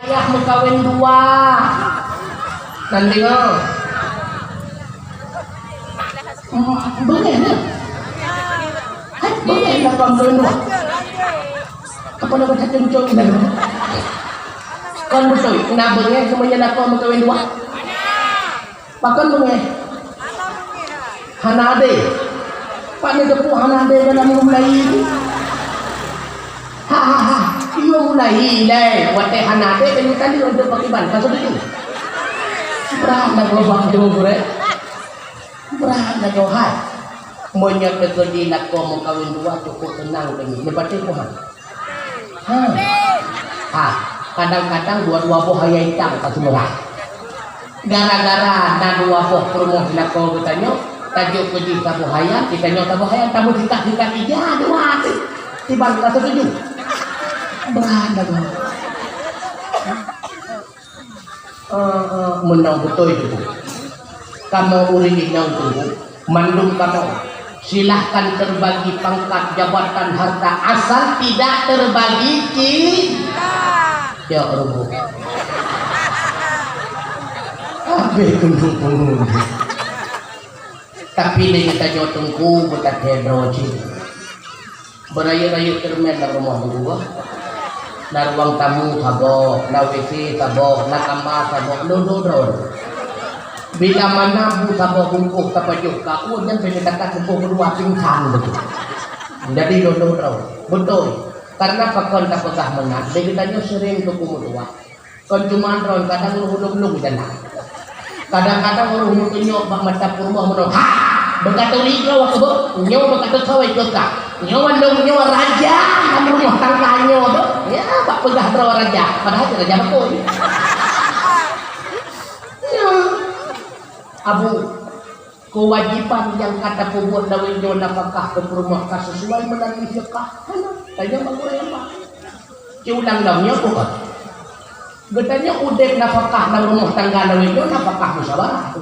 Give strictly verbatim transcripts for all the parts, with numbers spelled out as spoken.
Yah meukawen dua. Nan deungoe. Hmm, beungéh na. Hai, beungéh na kon meukawen dua. Apa nama tak cocok na? Kon beutôi, na beungéh seumuanya na kon meukawen dua. Pakon beungéh? Hana adé. Pat neuteupeue hana adé dalam ileumèe Melayu? Ha, ha, ha. Ileumèe Melayu lé. Watèe hana adé, tadi, tadi untuk pakiban. Ka setuju? Brat lagoe bak tu, gurèe. Brat lagoe hai. Meunyoe teukeudi lakoe meukawen dua, cukup seunang keunoe. Neupatéh Tuhan. Ha. Ha, kadang-kadang dua-dua boh ayam hitam ka seumeurah. Gara-gara na dua boh peurumoh lakoe geutanyoe, tajok keu jih saboh ayam, geutanyoe saboh ayam, tameusikat-sikat ija dua tu. Tiban ka setuju. Brat lagoe. Eh, eh, meunan beutôi tu. Kamoe ureueng inong tu, mandum kamoe, silahkan terbagi pangkat, jabatan, harta, asal tidak terbagi ci-, cok rubuh. Habéh keuneuk pungo. Tapi lé geutanyoe teungku, beutathèe droe cit. Beurayeuk-rayeuk teureumen lam rumoh geuh. Na ruang tamu saboh, na WC saboh, na kama saboh, lôn-lôn droe. Bila mana bu saboh bungkôh tapajoh ka, oh, nyan pih takat bungkôh keudua pingsan beutôi. Jadi lôn-lôn droe. Beutôi. Karena pakon tapeugah meunan, lé geutanyoe seuring teupeu meutuah. Kon cuma droe, kadang ureueng ulông-ulông di dalam. Kadang-kadang ureueng meutunyok bak mata peurumoh meunoe, "Ha! Beuka turi droe keuh beuh? Nyoe beuka teuthoi keuh kah? Nyoe wan lôn nyoe raja lam rumoh tangga nyoe beuh?" Ya, bak peugah droe raja, padahai raja beutôi. Ya. Abu, kewajiban nyang ka tapeubuet lawét nyoe nafakah keu peurumoh ka sesuai meunan fiqah. Hana, tanyoe bak gurèe nyan. Siulang lom nyoe bukan. Geutanyoe udép nafakah lam rumoh tangga lawét nyoe nafakah musyawarah.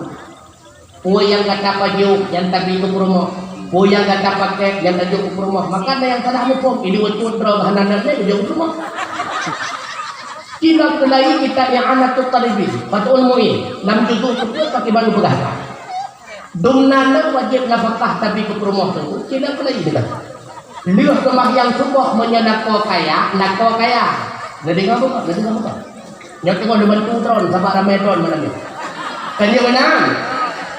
Peue nyang gata pajoh, nyan tabi keu peurumoh. Peue nyang gata pakèk, nyan tajok keu peurumoh. Maka na nyang salah muphom, ini weuteuet droe hana na lé jok keu peurumoh. Cina keulayi kitab I'anatut Talibin, Fathul Mu'in, lam juzuk keupeuet bak Ibnu peugah. Dumna lom wajéb nafakah tabi keu peurumoh teungku, cina keulayi deungon. Lheueh seumahyang suboh meunyoe lakoe kaya, lakoe kaya. Neudeungoe bukan? Neudeungoe bukan? Nyoe teungoh neubantu droe, sabab ramé droe malam nyoe. Kan nyoe meunan?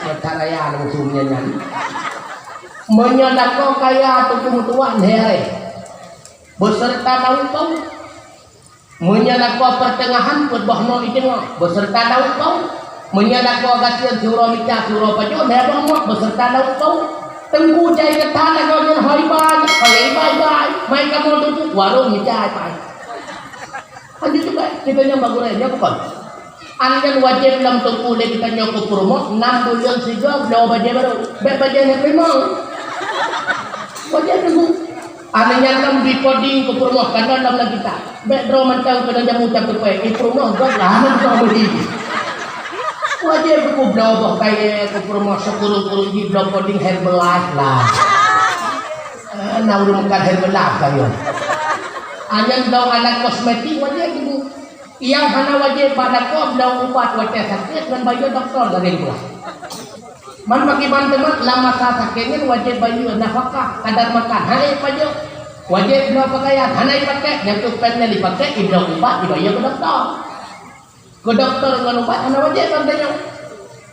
Nyoe that raya langsung nyan nyan. Meunyoe lakoe kaya teungku meutuah lhèe aré. Beserta daun bau. Meunyoe lakoe peuteungahan peuet boh noe iteungoh, beserta daun bau. Meunyoe lakoe gasien siuroe mita siuroe pajoh lhèe boh noe beserta daun bau. Teungku jai geutan lagoe nyan hôi iba, hôi iba, iba, mai kamoe tutup warong mita iba. Lanjut juga, kita nyang bak gurèe, nyoe bukon. Angen wajéb lom teungku lé geutanyoe keu peurumoh, nam buleuen sigoe bloe bajèe barô. Bèk bajèe nyang limong. Wajéb teungku. Angen nyan lom bi poding keu peurumoh, kana lom lam kitab. Bèk droe mantong keunoe jamu cam teupèe, eh, peurumoh gob lah, hana mantong beuhi. Wajéb teungku bloe boh kayèe keu peurumoh, sikureueng-kureueng jih bloe poding Herbalife lah. Eh, na ureueng makan Herbalife kayèe. Angen bloe alat kosmetik wajéb teungku. Nyang hana wajéb bak lakoe bloe ubat watèe sakét ngon bayeue dokto gareng buah. Man pakriban teuma lam masa sakét nyan wajéb bayeue nafakah, kadar makan, han ék pajoh. Wajéb bloe pakaian, hana ipakèk, nyang keu pèng nyan ipakèk, ibloe ubat, ibayeue keu dokto. Keu dokto ngon ubat hana wajéb bak tanyoe.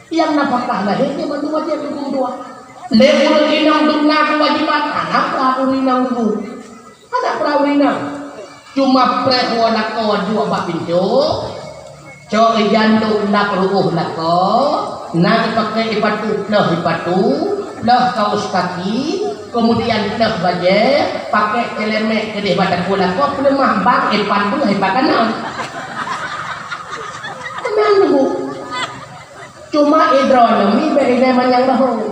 Nyang nafakah lahé nyan mandum wajéb huköm dua. Lé ureueng inong dum na keuwajiban, hana pra ureueng inong dum. Hana pra ureueng inong. Cuma preh woe lakoe duek bak pintoe, cok ija ndok lap ruoh lakoe, na ipakèk ipatu, ploh ipatu, ploh kaos kaki, keumudian ploh bajèe, pakèk ceulemek keudeh bak takue lakoe, peuleumah bang ipat beuh ipat kanan. Meunan, Bu. Cuma idroe nyoe mi bèk ilèe manyang bahô.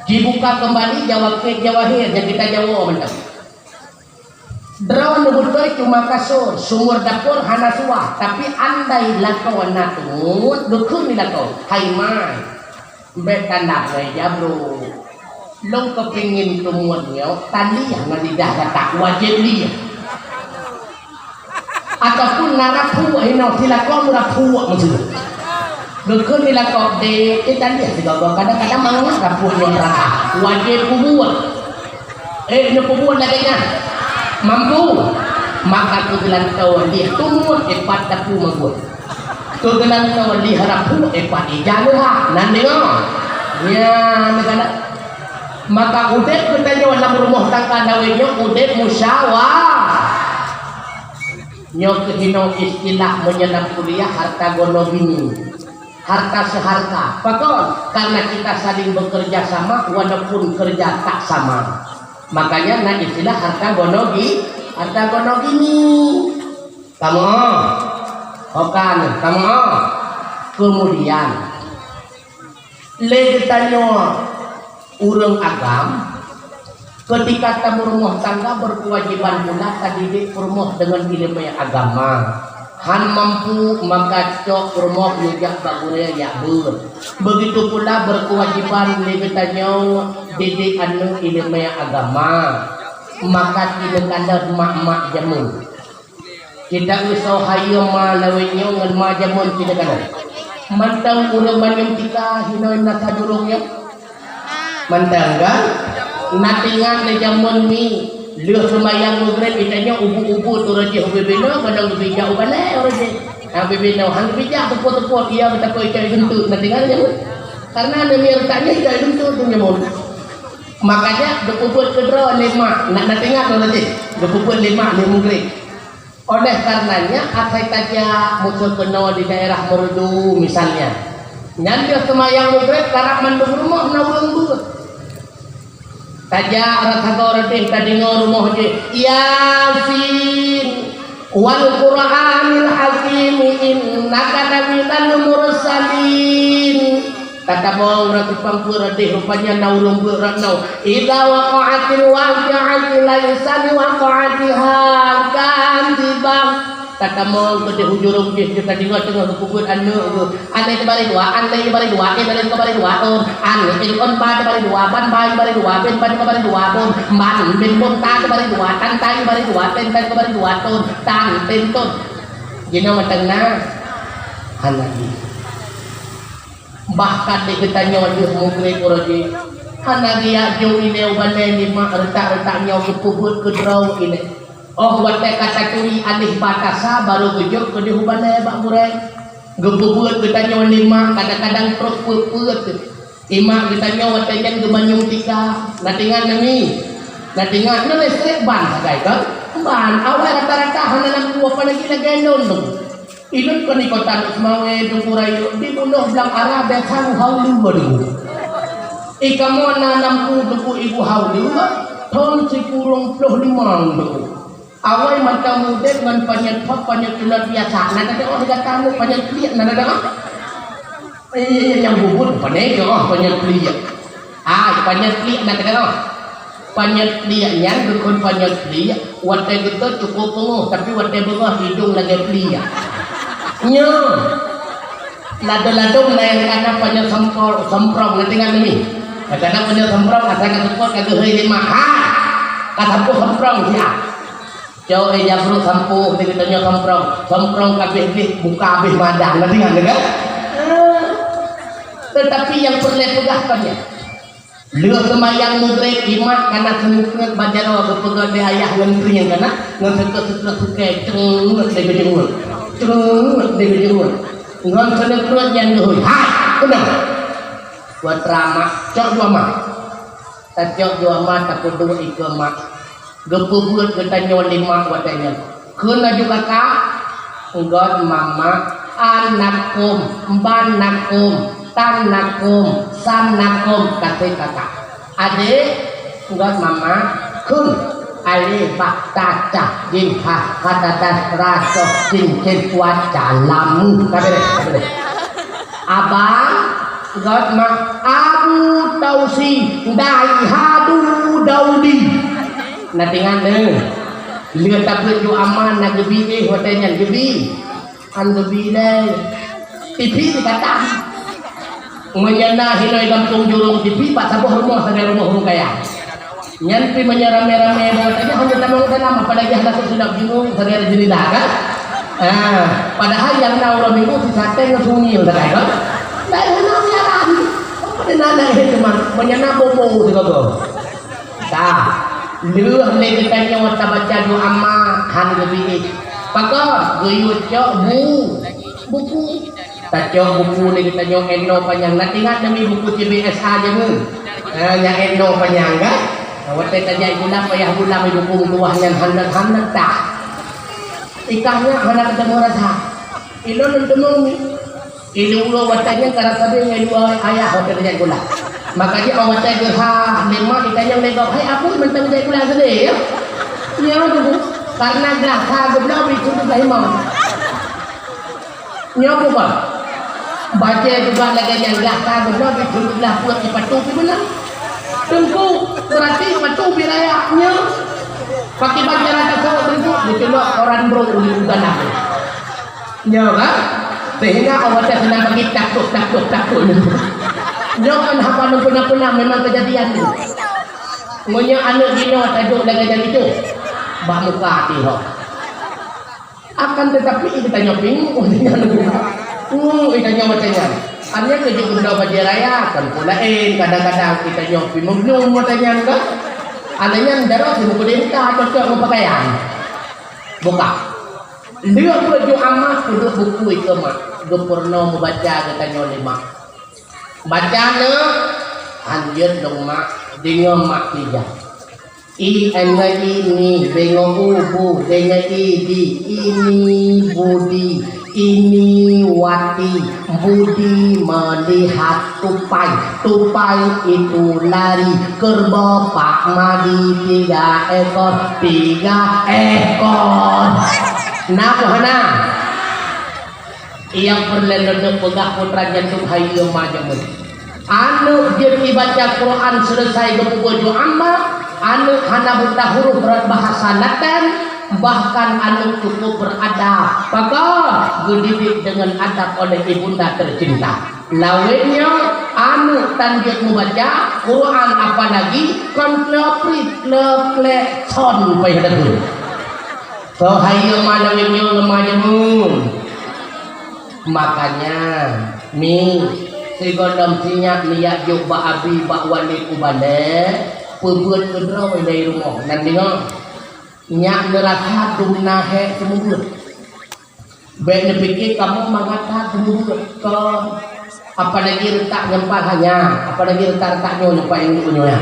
Jibuka keumbali Jawa Kek, Jawa Hir nyang kita jawoe mantong. Droeneuh beutôi cuma kasô, sumur dapur hana suah, tapi andai lakoe na teungeut, geukheun lé lakoe, "Hai mai, bèk tanda ngai jabrô. Lôn keupingin teumuet nyoe taliah ngon lidah gata, wajéb liah." Ataupun na rapuek hinoe, silakoe meurapuek meusu. Geukheun silakoe deh, eh, tadi sigoe-goe kadang-kadang mangat rapuek ngon rata. Wajéb peubuet. Eh, neupeubuet lagée nyan. Mampu. Maka keu geulantoe lih tumut, eh, pat tapu magun. Keu geulantoe lih rapuek, eh, pat ija leuha. Nan deungoe. Nyan kadang. Maka udeb geutanyoe lam rumoh tangga lawét nyoe udeb musyawarah. Nyoe keuh hinoe istilah meunyoe lam kuliah harta gono bini. Harta seharta. Pakon? Karena kita saling bekerja sama walaupun kerja tak sama. Makanya na istilah harta gono gi-, harta gono bini. Kamoe, oh. Okan, kamoe, oh. Kemudian, lé geutanyoe ureuëng agam, ketika tameurumoh tangga berkewajiban pula tadidik peurumoh dengan ileumé agama. Han mampu maka cok peurumoh yue jak bak gurée jak beuet. Begitu pula berkewajiban lé geutanyoe didik aneuëk ileumé agama. Maka tineukalon mak-mak jameun. Kita usoe hayeue ma lawét nyoe ngon ma jameun kita kana. Mantong ureuëng manyueng tika hinoe na sadurong nyoe. Mantong kan? Na teuingat lé jameun mi, lheueh seumayang Maghrib, geutanyoe ubu-ubu turun jih ubé binoe, bandum geubijak u balée ureuëng jih. Ubé binoe han geubijak teupot-teupot, iya geutakot icok igeunteuk, na teuingat lé jameun. Karena aneuk miet reutak nyoe icok igeunteuk tu jameun. Makanya geupeubuet keudroe lé mak, na, na teuingat ureuëng jih, geupeubuet lé mak lheueh Maghrib. Oleh karenanya, asai tajak meuseukeunoe di daerah Meureudu misalnya, nyan lheueh seumayang Maghrib karab mandum rumoh na ureuëng beuet. Tajak rasa goe reudeh tadeungoe rumoh jih, "Yasin, wal Qur'anil Hakim, innaka laminal mursalin." Tatamong rot simpang peuet reudeh, rupanya na ureuëng beuet rot nyoe. "Idza waqa'atil waqi'atu laisa liwaq'atiha kadzibah." Tatamong keudeh u jurông jih, geutanyoe teungoh geupeubuet aneuëk geuh. An lé teubaréh dua, an lé teubaréh dua, eh, an lé teubaréh dua, ôn. An lé, eh, ôn ba teubaréh dua, ban ba teubaréh dua, ben ba teubaréh dua, bôn. Ban, ben, bôn, ta teubaréh dua, tan ta teubaréh dua, ten ta teubaréh dua, tôn. Tan, ten, tôn. Jinoe mantong na. Hana jih. Bahkan di geutanyoe lheueh Maghrib uroe jih, hana geujak jok ilée u balée nibak reutak-reutak nyoe geupeubuet keudroe ilée. Óh watée ka taturi alih ba tasa, barô geujok keudeh u balée bak gurée. Geupeubuet geutanyoe lé mak kadang-kadang trok peuet-peuet. Imak geutanyoe watée nyan geumanyueng tika. Na teuingat nami? Na teuingat nyoe listrik ban sagai kan? Ban, awai rata-rata hana lampu, apalagi lagée lôn tu. Ilôn kon di kota Lhokseumawe, Teungku Rayeuk, di bunoe blang arah desa Haulu dulu. Eh, kamoe na lampu Teungku Ibu Haulu, thon sikureueng ploh limong tu. Awai mantong udeb ngon panyöt pop, panyöt culot biasa. Na teudeungoe di gata nyoe panyöt pliek, na teudeungoe? Eh, nyang bubut pane keuh panyöt pliek. Ah, panyöt pliek na teudeungoe? Panyöt pliek nyan geukheun panyöt pliek, watée geutot cukôp peungeuh, tapi watée beungoh idong lagée pliek. Nyoe. Ladôm-ladôm na nyang kana panyöt semprong, semprong, na teuingat nami? Kadang panyöt semprong asai ka seupôt ka geuhôi lé mak. Ha! Ka sampôh semprong siat. Cok, eh, jabrok sampôh, di geutanyoe semprong. Semprong ka abéh-abéh, buka abéh madan, na teuingat kan? Tetapi nyang peureulée peugah kon nyan. Lheueh seumayang Maghrib, imak kana seuneukreut bak jaroe geupeugöt lé ayah ngon trieng kana, ngon seukreut-seukreut sukée, ceungeut lé geujeungeut, ceungeut lé geujeungeut. Ngon seuneukreut nyang geuhôi, "Hai, keunong!" Buet ramak, cok dua ma. Tacok dua ma, tapeuduek ikeue mak. Geupeubuet geutanyoe lé mak watée nyan. Kheun laju kakak, "Göt mama, an nakôm, ban nakôm, tan nakôm, san nakôm," ka sép kakak. "Adék, göt mama, kheun, alif, ba, ta, ca, jim, ha, ha, ta, ta, ra, to, sin, cin, wa, ca, lam, mu." Ka beureh, ka beureh. Abang, göt ma, Abu Tausi, dai hadu Daudi. Na teuingat neuh. Lheueh tabeuet ju ama na geubi éh watée nyan geubi. An geubi lé. Tipi di gata. Meunyoe na hinoe gampông jurông tipi bak saboh rumoh sagai rumoh ureuëng kaya. Nyan pih meunyoe ramé-ramé watée nyan hana tamong dalam, apalagi hana seusidap jurông sagai jeunila kan. Ah, padahai nyang na uroe Minggu si Sateng ngon Sunil sagai kan? Laén hana siaran. Apa dia nak naik teman? Menyana bobo sigogo. Dah. Lheueh lé geutanyoe tabaca doa ma han geubiet. Pakon? Geuyue cok bu, buku. Tacok buku lé geutanyoe eno panyang. Na ingat nami buku C B S A jameun? Ah, nyang eno panyang kan? Watèe tajak gula payah gula buku tuah nyan handat-handat dah. Ikah nyak hana keutemu rasa. Ilôn lôn teumong. Ilôn uroe watèe nyan ka rasa deh ngon ilôn ayah watèe teujak gula. Maka jih watèe geuha lima ikah nyang lé gob, "Hai apui mantong jak gula seudeh ya." Nyoe tu karena geulaka geubloe bit tujoh belah imong. Nyoe bukan. Bajèe juga lagèe nyang geulaka geubloe bit tujoh belah peuet sipatu pi beunang. Teungku, berarti sipatu pi raya nyoe. Pakai bajèe rata kok teungku, diceulok koran bro uli ugalah. Nyoe kan? Sehingga awak teh senang bagi takut, takut, takut. Nyoe kan haba nang pernah-pernah memang kejadian tu. Meunyoe aneuk jinoe taduek lagèe nyan itu, bak muka hati ho. Akan tetapi, geutanyoe bingung, oh, geutanyoe macam nyan. Hanya keu jeuet geutanyoe bajèe raya, kan pun laén, kadang-kadang geutanyoe pi meunum macam nyan kan. Hana nyan jaroe si meukeudeh muka, cocok ngon pakaian. Buka. Lheueh peuet ju amah, peuduek buku ikeue mak. Geupeurunoe mubaca geutanyoe lé mak. Baca neuk, hanjeuet lôn mak, deungoe mak tijak. I, N, W, I, ni, B, ngo, u, bu, D, nye, i, di, ini, Budi, ini, wati, Budi melihat tupai, tupai itu lari, kerbau Pak Madi tiga ekor, tiga ekor. Na buhana? Nyang peureulèe lôn peugah putra jantung hai ma jameun. Aneuk jeuet ibaca Quran selesai geupeubuet doa ma, aneuk hana buta huruf rot bahasa Latin, bahkan aneuk cukup beradab. Pakon? Geudidik dengan adab oleh ibunda tercinta. Lawét nyoe, aneuk tan jeuet mubaca Quran apalagi kon kloprit, klop, klek, son payah teupeu. Soe hai ma lawét nyoe ngon ma jameun. Makanya, mi, sigohlom sinyak nijak jok bak abi bak wali kubalek, peubuet keudroe ilèe rumoh. Nan deungoe, nyak neurasa dum na hék seumeubeuet. Bèk neupike kamoe mangat that seumeubeuet. Kon, apalagi reutak nyoe pat hanya, apalagi reutak-reutak nyoe nyoe pat nyang nyoe nyoe.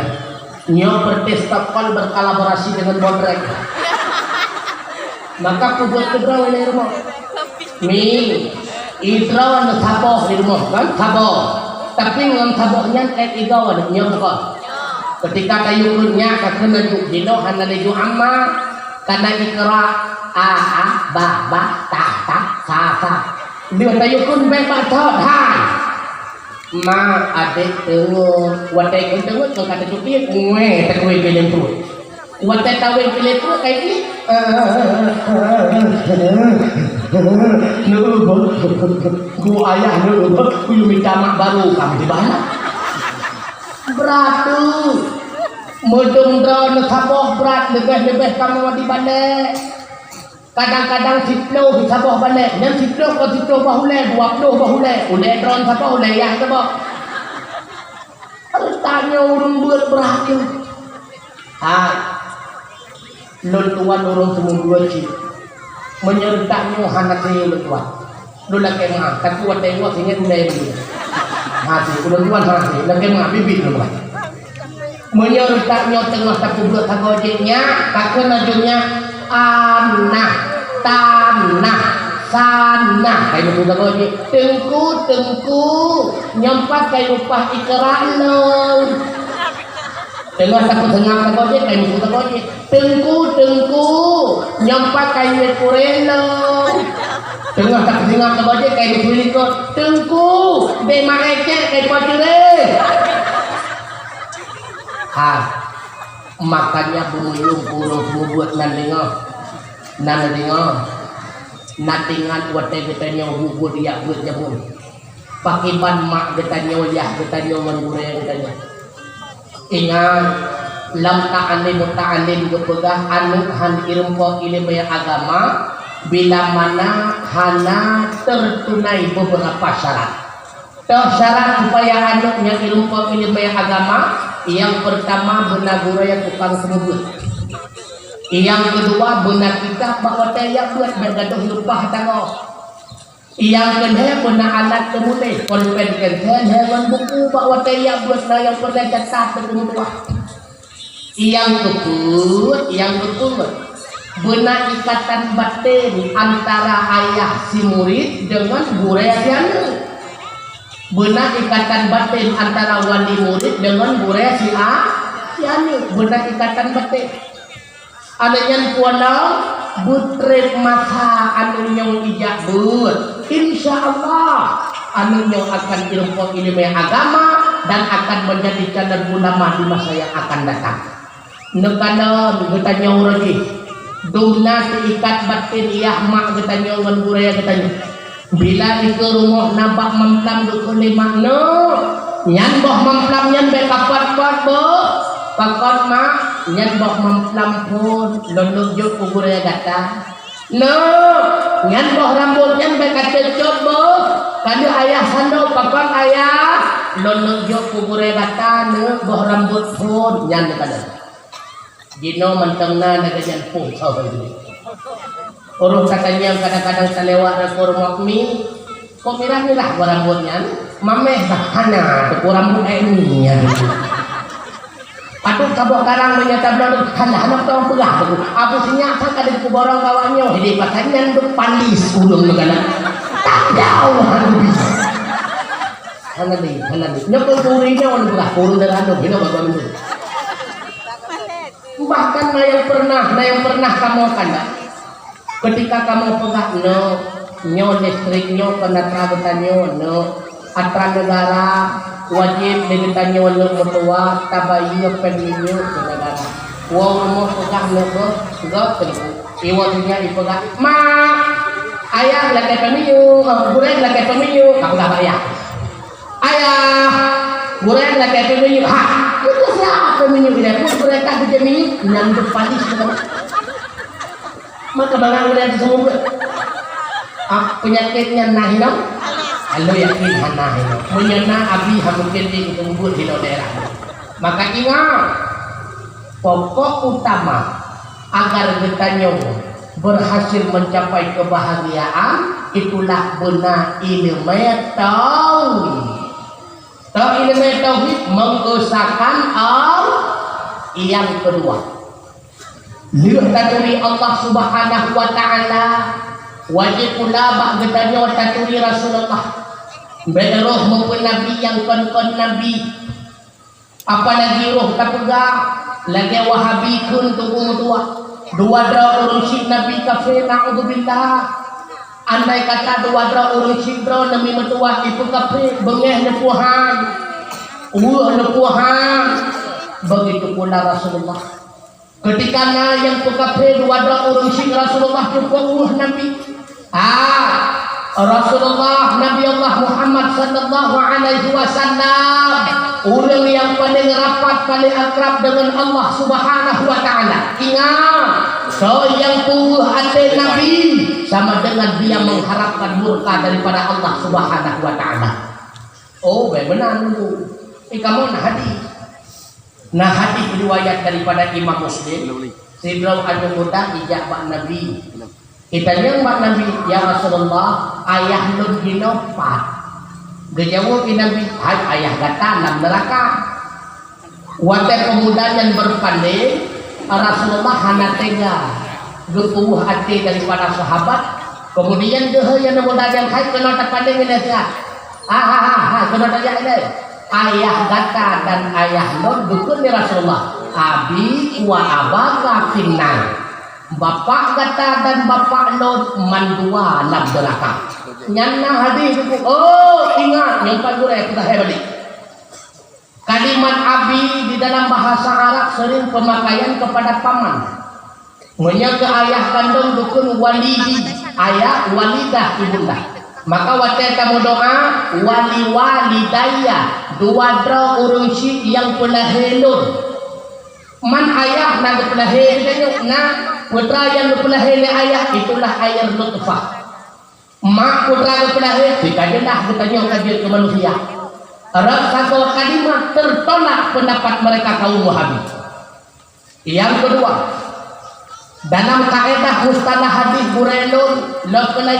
Nyoe peurtis Stockholm berkolaborasi dengan Bodrek. Maka peubuet keudroe ilèe rumoh. Mi, idroe neusaboh di rumoh, kan? Saboh. Tapi ngon saboh nyan ék igoe nyoe bukan. Ketika tayue kheun nyak ka kheun laju, jinoe hana laju ama, kana ikra, a, a, ba, ba, ta, ta, sa, sa. Lheueh tayue kheun bèk bak thot, hai. Ma, adék teungeut, watèe kheun teungeut keu ka teucupi, ngui teukui biléng pruet. Watèe taweng biléng pruet kai jih. Neuubeuet. Ku ayah neuubeuet, kuyue mita mak barô ka meusibalah. Brat tu. Meudong droe neusaboh brat leubeh-leubeh kamoe di balèe. Kadang-kadang siploh saboh balèe, nyan siploh kon siploh boh ulèe, dua ploh boh ulèe. Ulèe droe saboh, ulèe yah saboh. Tanyoe ureueng beuet brat tu. Hai, lôn tuan ureueng seumeubeuet cit. Meunyoe tanyoe hana keu lôn tuan, lôn lakèe meu'ah, tapi watèe nyoe singoh ulèe lôn. Hase, ulôn tuan hase, lakèe meu'ah, biet-biet lôn tuan. Meunyoe tanyoe teungoh tapeubuet sagoe jih nyak, takheun laju nyak, anah, tanah, sanah. Kai meusu sagoe jih, teungku, teungku, nyoe pat kai upah ikra lôn. Teungoh tapeuseungab sagoe jih, kai meusu sagoe jih. Teungku, teungku, nyoe pat kai miet purée lôn. Teungoh tapeuseungab sagoe jih, kai meusu likot. Teungku, bèk maé cét, kai po ceureuh. Ha, makanya beumuyuem ureueng seumeubeuet nan deungoe. Nan deungoe. Na teuingat watèe geutanyoe bubuet jak beuet jameun. Pakriban mak geutanyoe, yah geutanyoe ngon gurèe geutanyoe. Ingat, lam ta'alim, ta'alim geupeugah aneuk han ireumpok ileumèe agama, Bila mana hana tertunai beberapa syarat. Toh syarat supaya aneuk nyan irumpok ileumèe agama, nyang peurtama beuna gurèe tukang seumeubeuet. Nyang keudua beuna kitab bak watèe jak beuet bèk gadôh leupah tangoh. Nyang keulhèe beuna alat teumuléh, polpen, pensil, lhèe ngon buku bak watèe jak beuet na nyang peureulèe catat teupeumeubah. Nyang keupeuet, nyang keupeuet, beuna ikatan batin antara ayah si murit deungon gurèe si aneuk. Beuna ikatan batin antara wali murit deungon gurèe si a-, si aneuk. Beuna ikatan batin. Aneuk nyan pulang beutrép masa aneuk nyoe ijak beuet. Insya Allah, aneuk nyoe akan irumpok ileumèe agama dan akan menjadi calon ulama di masa yang akan datang. Neukalon geutanyoe uroe jih, dum na teuikat batin yah mak geutanyoe ngon gurèe geutanyoe. Bila dikeue rumoh na bak mamplam geukheun lé mak, "Neuk, nyan boh mamplam nyan bèk kapot-pot boh." "Pakon mak?" "Nyan boh mamplam phon, lôn neuk jok keu gurèe gata." "Neuk, nyan boh rambot nyan bèk kacot-cot boh. Ka lheueh ayah sandok." "Pakon ayah?" "Lôn neuk jok keu gurèe gata, neuk, boh rambot phon." Nyan ka lheueh. Jinoe mantong na lagèe nyan pun saboh jih. Ureueng ka tanyong kadang-kadang talewat lam rumoh mi, "Kok mirah-mirah buah rambut nyan?" "Mamèh bah hana, teupeu rambut èk mi nyan." Padub saboh karang meunyo tabloe, hana, hana tong peugah tu. Abu sinyak sang ka dikuborong kawan nyoe, di pasal nyan tu palis ulôn negara. Tak jauh hana bi. Hana bi, hana bi. Nyoe pun kuri nyoe ulôn peugah, kuri darah tu, hina bagus tu. Bahkan na nyang pernah, na nyang pernah kamoe kandak. Ketika kamoe peugah, "Neuk, nyoe listrik nyoe kon atra geutanyoe, neuk. Atra negara, wajéb lé geutanyoe neuk meutuwah tabayeue péng minyeuk keu negara." Woe u rumoh peugah neuk beuh, göt teungku. Iwoe sinyak ipeugah, "Mak, ayah lakèe péng minyeuk, gurèe lakèe péng minyeuk." Ka peugah bak ayah. "Ayah, gurèe lakèe péng minyeuk." "Ha, itu siapa minyeuk dia? Pun gurèe tak kerja minyeuk." Nyan tu palis tu kan. Maka barang gurèe tu semua buat. Ah, penyakit nyan na hino? Lalu yakin hana hino. Meunyo na abi ha mungkin di semua buat hino daerah. Maka ingat, pokok utama agar geutanyoe berhasil mencapai kebahagiaan, itulah beuna ileumèe tauhid. Tau ileumèe tauhid mengesahkan Allah. Nyang keudua, lheueh taturi Allah Subhanahu wa Ta'ala, wajéb pula bak geutanyoe taturi Rasulullah. Bèk roh meupeunabi nyang kon-kon nabi. Apalagi roh tapeugah lagèe Wahabi kheun teungku meutuwah, dua droe ureueng syik nabi kafé, naudzubillah. Andai kata dua droe ureueng syik droe nabi meutuwah ipeukafé, beungèh neupeuhan, weueh neupeuhan, begitu pula Rasulullah. Ketika na nyang peukafé dua droe ureueng syik Rasulullah, teupeu weueh Nabi. Ah, Rasulullah, Nabi Allah Muhammad sallallahu alaihi wasallam, ureueng nyang paleng rapat, paleng akrab deungon Allah Subhanahu wa Ta'ala. Ingat, soe nyang peuweueh até Nabi sama dengan dia mengharapkan murka daripada Allah Subhanahu wa Ta'ala. Oh, bèk meunan dulu. Eh, kamoe na hadis. Na hadis riwayat daripada Imam Muslim, sidroe aneuk muda ijak bak Nabi. Itanyong bak Nabi, "Ya Rasulullah, ayah lôn jinoe pat?" Geujaweueb lé Nabi, "Hai, ayah gata lam neuraka." Watèe peumuda nyan beupandeng, Rasulullah hana tega geupeuweueh até daripada sahabat. Keumudian geuhôi aneuk muda nyan, "Hai, keunoe tapandeng ilèe siat." "Ha, ha, ha, ha, keunoe tajak ilèe. Ayah gata dan ayah lôn," geukheun lé Rasulullah, "abi wa abaka finnar." "Bapak gata dan bapak lôn mandua lam neuraka." Nyan na hadis teungku. Oh, ingat, nyoe pat gurèe peugah hai balik. Kalimat abi di dalam bahasa Arab sering pemakaian kepada paman. Meunyoe keu ayah kandông geukheun walidi, ayah, walidah, ibunda. Maka watèe tameudoa, wali walidayya, dua droe ureueng syik nyang peulahé lôn. Man ayah na geupeulahé geutanyoe, na, Putra nyang geupeulahé lé ayah, itulah air nutfah. Mak putra geupeulahé, ka jeulaih geutanyoe ka jeuet keu manusia. Rot saboh kalimat teutolak peundapat mereka kaum Wahabi. Nyang keudua, dalam kaedah mustalah hadis gurée lôn, lôn keulai,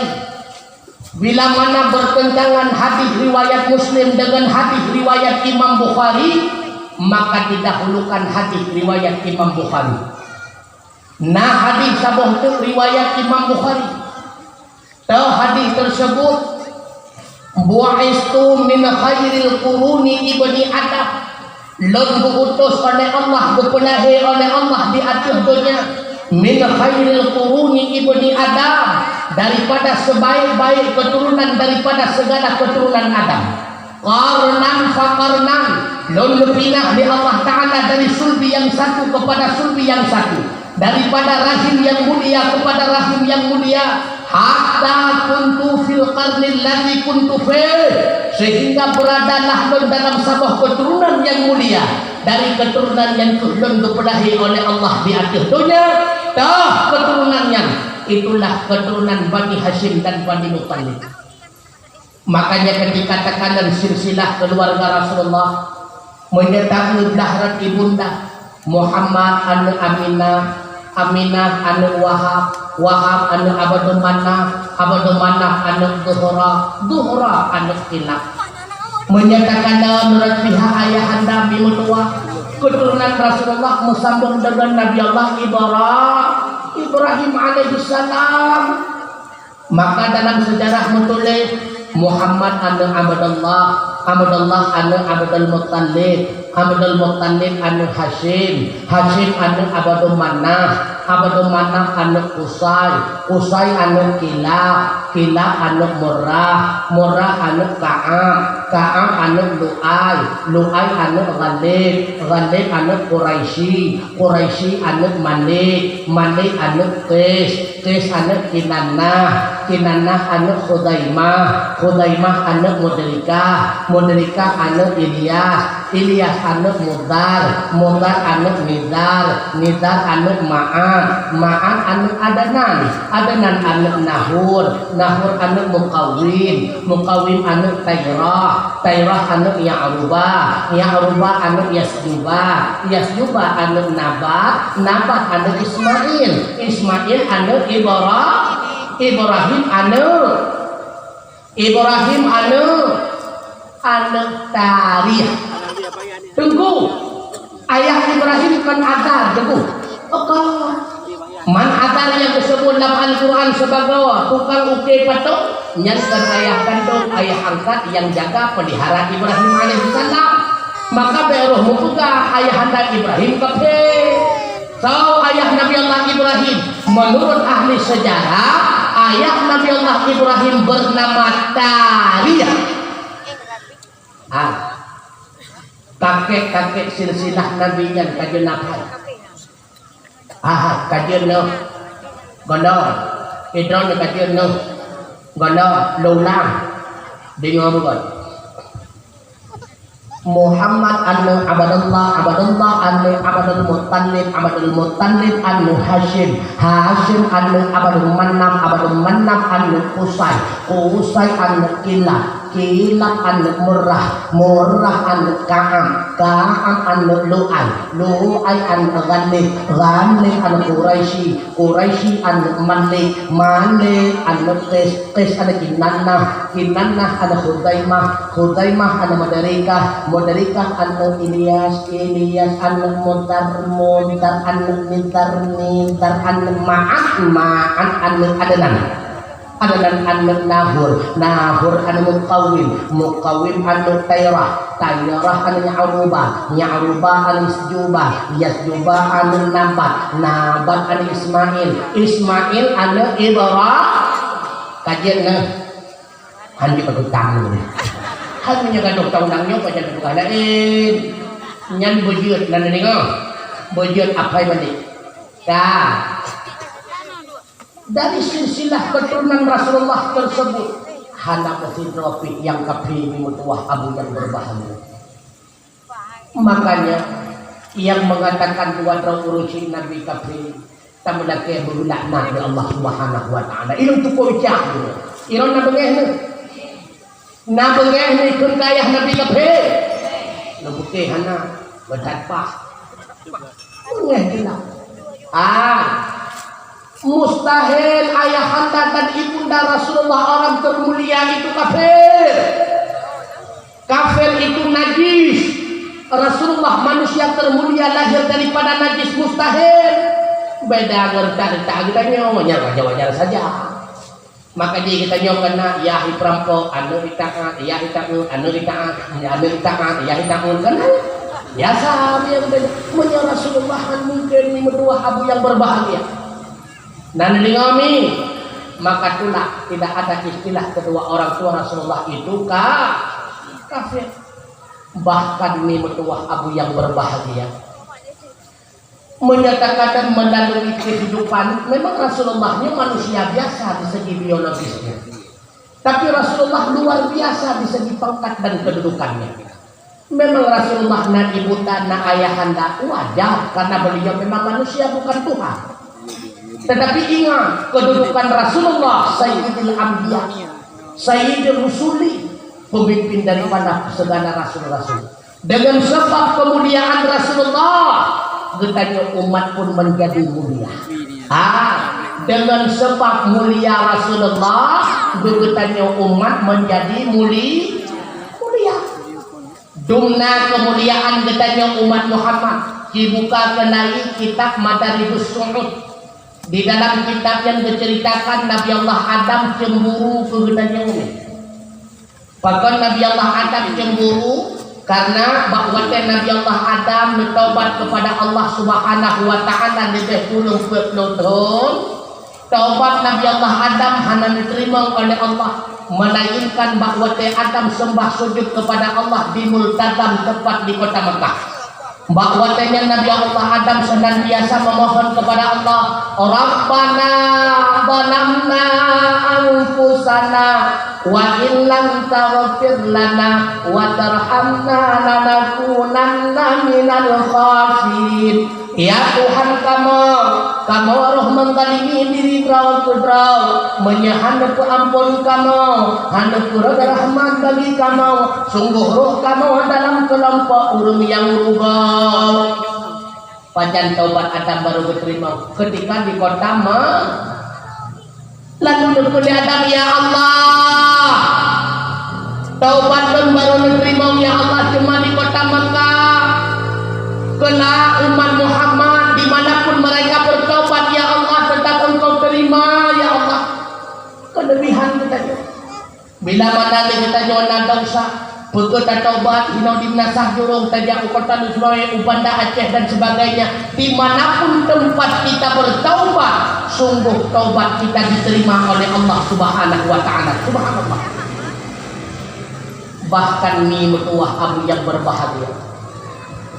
bila mana bertentangan hadis riwayat Muslim dengan hadis riwayat Imam Bukhari, maka didahulukan hadis riwayat Imam Bukhari. Na hadis saboh teuk riwayat Imam Bukhari. Teuh hadis tersebut, "Bu'istu min khairil quruni ibni Adam." Lôn geuutus oleh Allah, geupeulahé oleh Allah di ateueh donya, "min khairil quruni ibni Adam," daripada sebaik-baik keturunan daripada segala keturunan Adam. "Qarnan fa qarnan," lôn geupinah lé Allah Ta'ala dari sulbi nyang satu kepada sulbi nyang satu, daripada rahim nyang mulia kepada rahim nyang mulia, "hatta kuntu fil qarnil ladzi kuntu fih," sehingga beradalah lôn dalam saboh keturunan nyang mulia dari keturunan nyang keuh lôn geupeulahé oleh Allah di ateueh donya. Teuh keturunan nyan, itulah keturunan Bani Hasyim dan Bani Muttalib. Makanya ketika teukalon silsilah keluarga Rasulullah, meunyoe taeu blah rot ibunda, Muhammad aneuk Aminah, Aminah aneuk Wahab, Wahab aneuk Abdul Manaf, Abdul Manaf aneuk Zuhra, Zuhra aneuk Kilab. Meunyoe takalon rot pihak ayahanda mi meutuwah, keturunan Rasulullah meusambong deungon Nabi Allah Ibra-, Ibrahim alaihissalam. Maka dalam sejarah meutuléh, Muhammad aneuk Abdullah, Abdullah aneuk Abdul Muttalib, Abdul Muttalib aneuk Hasyim, Hasyim aneuk Abdul Manaf, Abdul Manaf aneuk Qusay, Qusay aneuk Kilab, Kilab aneuk Murrah, Murrah aneuk Ka'ab, Ka'ab aneuk Lu'ay, Lu'ay aneuk Ghalib, Ghalib aneuk Quraisy, Quraisy aneuk Malik, Malik aneuk Qais, Qais aneuk Kinanah, Kinanah aneuk Khuzaimah, Khuzaimah aneuk Mudrikah, Mudrikah aneuk Ilyas, Ilyas aneuk Mudar, Mudar aneuk Nizar, Nizar aneuk Ma'ad, Ma'ad aneuk Adnan, Adnan aneuk Nahur, Nahur aneuk Mukawim, Mukawim aneuk Tairah, Tairah aneuk Ya'rubah, Ya'rubah aneuk Yasjubah, Yasjubah aneuk Nabat, Nabat aneuk Ismail, Ismail aneuk Ibra-, Ibrahim aneuk, Ibrahim aneuk, aneuk Tarikh. Teungku, ayah Ibrahim kon Azar, Teungku? Kon. Man Azar nyang geuseubuet lam Al-Quran sibagoe tukang uke patong, nyan kon ayah kandong, ayah angkat nyang jaga peulihara Ibrahim alaihissalam. Maka bék roh meupeugah ayahanda Ibrahim kafé. Soe ayah Nabi Allah Ibrahim? Menurut ahli sejarah, ayah Nabi Allah Ibrahim bernama Tarikh. Ah, kakek-kakek silsilah Nabi nyan ka jeuet na hai. Ah, ka jeuet na. Gono. Idron ka jeuet na. Gono, lôn ulang. Deungoe beugöt. Muhammad aneuk Abdullah, Abdullah aneuk Abdul Muttalib, Abdul Muttalib aneuk Hasyim, Hasyim aneuk Abdul Manaf, Abdul Manaf aneuk Qusay, Qusay aneuk Kilab, Kilab aneuk Murrah, Murrah aneuk Ka'ab, Ka'ab aneuk Lu'ay, Lu'ay aneuk Ghalib, Ghalib aneuk Quraisy, Quraisy aneuk Malik, Malik aneuk Qais, Qais aneuk Kinanah, Kinanah aneuk Khuzaimah, Khuzaimah aneuk Mudrikah, Mudrikah aneuk Ilyas, Ilyas aneuk Mudar, Mudar aneuk Nizar, Nizar aneuk Ma'ad, Ma'ad aneuk Adnan. Adnan aneuk Nahur, Nahur aneuk Mukawim, Mukawim aneuk Tairah, Tairah aneuk Ya'rubah, Ya'rubah aneuk Yasjubah, Yasjubah aneuk Nabat, Nabat aneuk Ismail, Ismail aneuk Ibra-, ka jeuet na. Hanjeuet bak utang ni. Hai meunyoe gadoh taunang nyoe pajan bukan laén. Nyan beujeuet nan deungoe. Beujeuet apai balik. Ka. Dari silsilah keturunan Rasulullah tersebut, hana meusidroe pih nyang kafé mi meutuwah abu nyang beubahgia. Makanya, nyang mengatakan dua droe ureuëng syik Nabi kafé, Tameulakée beulaknat lé Allah Subhanahu wa Taala. Ilôn tukoe icah. Ilôn na beungéh nyoe. Na beungéh nyoe ikheun keu ayah Nabi kafé. Lôn putéh hana, meudat paih. Beungéh jeulaih. Ah. Mustahil ayahanda dan ibunda Rasulullah orang termulia itu kafir. Kafir itu najis. Rasulullah manusia termulia lahir daripada najis, mustahil. Beda ngon kita, kita geutanyoe, nyan wajar-wajar saja. Maka jadi geutanyoe keunan, yah iperampok, aneuk itaat, yah itaat, aneuk itaat, aneuk itaat, yah itaat, kan? Biasa dia geutanyoe. Meunyoe Rasulullah kan mungkin meutuwah abu yang berbahagia. Na neudeungoe mi, maka tulak, tidak ada istilah kedua orang tua Rasulullah itu ka-, kafir. Bahkan mi meutuwah abu yang berbahagia. Menyatakan melalui kehidupan, memang Rasulullah ni manusia biasa di segi biologisnya. Tapi Rasulullah luar biasa di segi pangkat dan kedudukannya. Memang Rasulullah na ibunda, na ayahanda, wajar, karena beliau memang manusia, bukan Tuhan. Tetapi ingat, kedudukan Rasulullah Sayyidil Anbiya, Sayyidil Rusuli, pemimpin daripada segala rasul-rasul. Dengan sebab kemuliaan Rasulullah, geutanyoe umat pun menjadi mulia. Ah, dengan sebab mulia Rasulullah, geutanyoe umat menjadi muli-, mulia. Dumna keumuliaan geutanyoe umat Muhammad, jibuka keunaik kitab Madarijus Su'ud. Di dalam kitab nyan geuceuritakan Nabi Allah Adam cemburu keu geutanyoe. Pakon Nabi Allah Adam cemburu? Karena bak watée Nabi Allah Adam neutaubat kepada Allah Subhanahu wa Taala leubeh kureueng peuet ploh thon, taubat Nabi Allah Adam hana neuteurimong oleh Allah, melainkan bak watée Adam seumbah sujud kepada Allah di Multazam, tepat di kota Mekah. Bak watée nyan Nabi Allah Adam senantiasa memohon kepada Allah, "Rabbana zalamna anfusana wa in lam taghfir lana wa tarhamna lanakunanna minal khasirin." Ya Tuhan kamoe, kamoe roh menzalimi diri droe keudroe, meunyoe hana peuamphon kamoe, hana peureulée rahmat bagi kamoe, sunggoh roh kamoe dalam keulompok ureuëng nyang rugoe. Pajan taubat Adam barô geuteurimong? Keutika di kota Ma-, Lalu neupeubuet Adam, "Ya Allah, taubat lôn barô neuteurimong, ya Allah, cuma di kota Mekah. Keulah umat Muhammad, di mana pun mereka bertaubat, ya Allah, tetap Engkau terima, ya Allah." Keulebihan geutanyoe. Bila mana lé geutanyoe na desya, Peue kheueh tataubat, hinoe dimeunasah jurông, tajak u kota Lheueh, u Banda Aceh dan sebagainya. Di mana pun tempat kita bertaubat, sungguh taubat kita diterima oleh Allah Subhanahu wa Ta'ala. Subhanallah. Bahkan ni meutuwah abu yang berbahagia.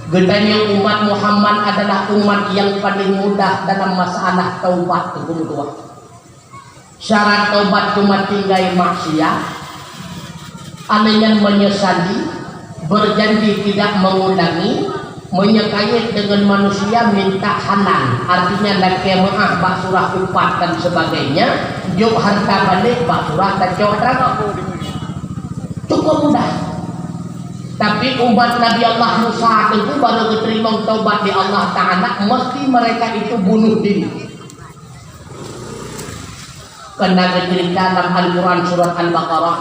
Geutanyoe umat Muhammad adalah umat yang paling mudah dalam masalah taubat, Teungku meutuwah. Syarat taubat cuma tinggai maksiat, aneuëk nyan menyesali, berjanji tidak mengulangi, menyekayet dengan manusia minta halan, artinya lakée meuáh bak surah upat dan sebagainya, jok harta balik bak surah tacok rangkok. Cukup mudah. Tapi umat Nabi Allah Musa teungku baru geuteurimong taubat di Allah Ta'ala, mesti mereka itu bunuh diri. Keunan geuceurita lam Al-Quran surat Al-Baqarah,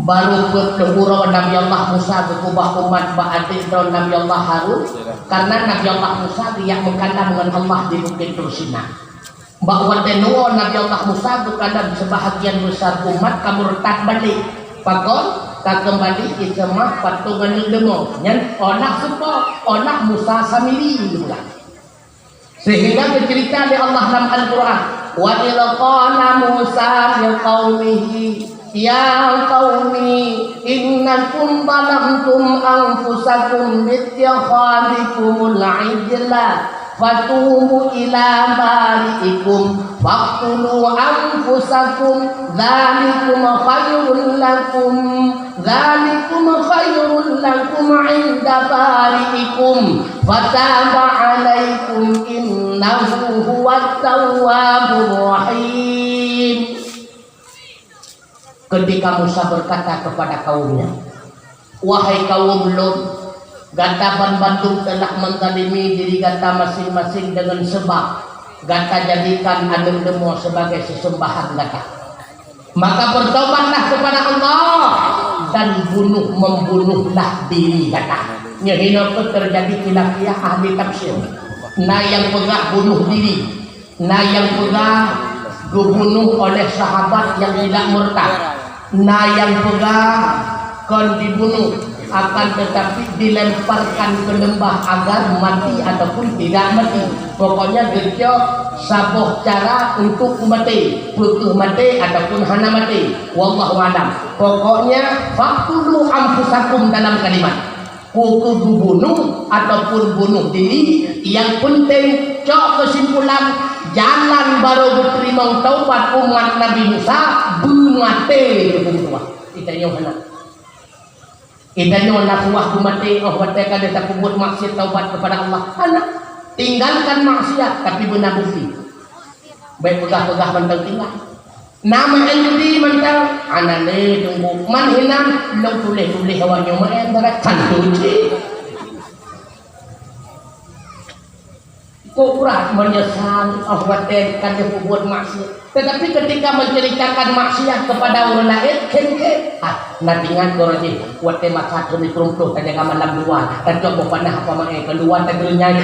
barô peuet ploh uroe Nabi Allah Musa geukeubah umat bak até droe Nabi Allah Harun, karena Nabi Allah Musa geujak meukalam ngon Allah di Bukét Tursina. Bak watée nyoe Nabi Allah Musa geukalam, sebahagian besar umat ka murtad balek. Pakon? Ka keumbali jiseumah patong aneuëk leumô. Nyan olah supo, olah Musa Samiri geupeugah. Sehingga geuceurita lé Allah lam Al-Quran, "Wa idh qala Musa liqaumihi, ya qaumi, innakum zalamtum anfusakum bittikhadikumul ijla, fatubu ila bari'ikum, faqtulu anfusakum, dzalikum khairul lakum, dzalikum khairul lakum 'inda bari'ikum, fataba 'alaikum, inna Innahu huwat tawwabur rahim. Ketika Musa berkata kepada kaumnya, "Wahai kaum lôn, gata banmandum telah menzalimi diri gata masing-masing dengan sebab gata jadikan aneuëk leumô sebagai sesembahan gata. Maka bertobatlah kepada Allah dan bunuh membunuhlah diri gata." Nyoe hinoe pun terjadi khilafiah ahli tafsir. Na nyang peugah bunuh diri, na nyang peugah geubunuh oleh sahabat nyang tidak murtad, na nyang peugah kon dibunuh, akan tetapi dilemparkan ke lembah agar mati ataupun tidak mati. Pokoknya geucok saboh cara untuk maté, peukeuh maté ataupun hana maté. Wallahu alam. Pokoknya faqtulu anfusakum dalam kalimat. Peukeuh geubunuh ataupun bunuh diri, nyang peunteng cok keusimpulan, jalan barô geuteurimong taubat umat Nabi Musa, beumaté geupeubunoe. Geutanyoe hana. Geutanyoe na kuah beumaté óh watée ka lheueh tapeubuet maksiat taubat kepada Allah? Hana. Tinggalkan maksiat, tapi beuna bukti. Bék peugah-peugah mantong tinggai. Na meu'én judi mantong, hana lé teungku. Man hinan, lôn tuléh-tuléh awaknyoe meu'én, beurat santu cit. Kok brat meunyeusang óh watée ka lheueh peubuet maksiat. Tetapi ketika menceritakan maksiat kepada orang lain, khem-khem. Ah, na ingat goroh jih, watée masa thon jipeurumpok tajaga malam dua, tacok boh panah apa meu'én keuluwa tageunyai.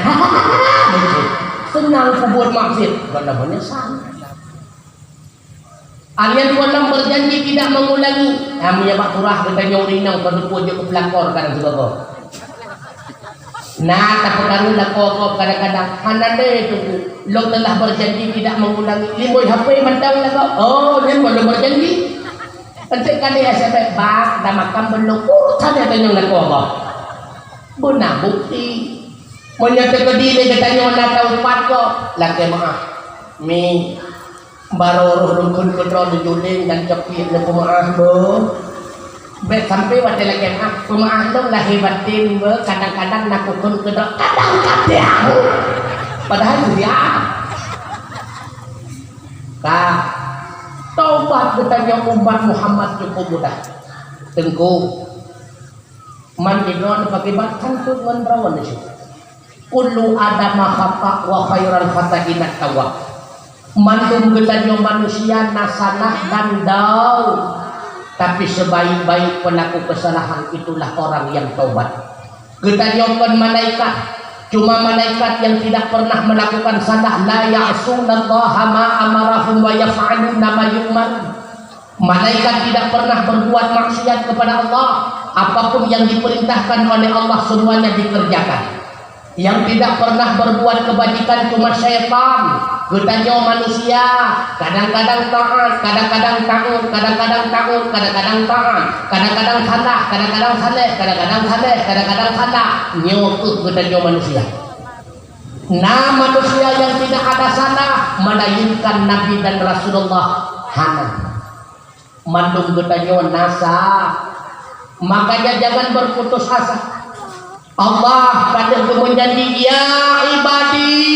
Seunang peubuet maksiat, gohlom meunyeusang. Aneuk dua lom berjanji tidak mengulangi. Nah, meunyo bak surah geutanyoe ureueng inong padum pue jeuet keu peulakor kadang sigoe. Nah, tapeukaru lakoe gob kadang-kadang. Hana lé teungku. Lôn telah berjanji tidak mengulangi. Limoi H P mantong lakoe. Oh, nyan lôn berjanji. Enteuk kali S M S bak dan makam belum. Uh, sana tanyong lakoe gob. Beuna bukti. Meunyo teukeudi lé geutanyoe na taubat gob, lakée meu'ah. Mi, Barô roh rukon keudroe neujuleng dan copiet neupeumeu'ah, beuh. Bék sampoe watée lakée meu'ah, peumeu'ah lôn lahé baten, beuh, kadang-kadang na rukon keudroe, kadang-kadang. Padahai dia. Ka. Taubat geutanyoe umat Muhammad cukup mudah. Teungku, man di droe neupakibat kan teuh ngon droe neuh. Kullu Adama khata wa khairul khata'ina tawwab. Mandum geutanyoe manusia na salah dan dau, tapi sebaik-baik pelaku kesalahan itulah orang yang taubat. Geutanyoe kon malaikat, cuma malaikat yang tidak pernah melakukan salah, la ya'sunallaha ma amarahum wa yaf'aluna ma yu'marun. Malaikat tidak pernah berbuat maksiat kepada Allah. Apapun yang diperintahkan oleh Allah, semuanya dikerjakan. Yang tidak pernah berbuat kebajikan cuma syaitan. Geutanyoe manusia, kadang-kadang taat, kadang-kadang taat, kadang-kadang taat, kadang-kadang taat, kadang-kadang salah, kadang-kadang saleh, kadang-kadang saleh, kadang-kadang salah. Nyoe keuh geutanyoe manusia. Na manusia yang tidak ada salah melainkan Nabi dan Rasulullah? Hana. Mandum geutanyoe na sa. Makanya jangan berputus asa. Allah ka lheueh geumeujanji, "Ya ibadi,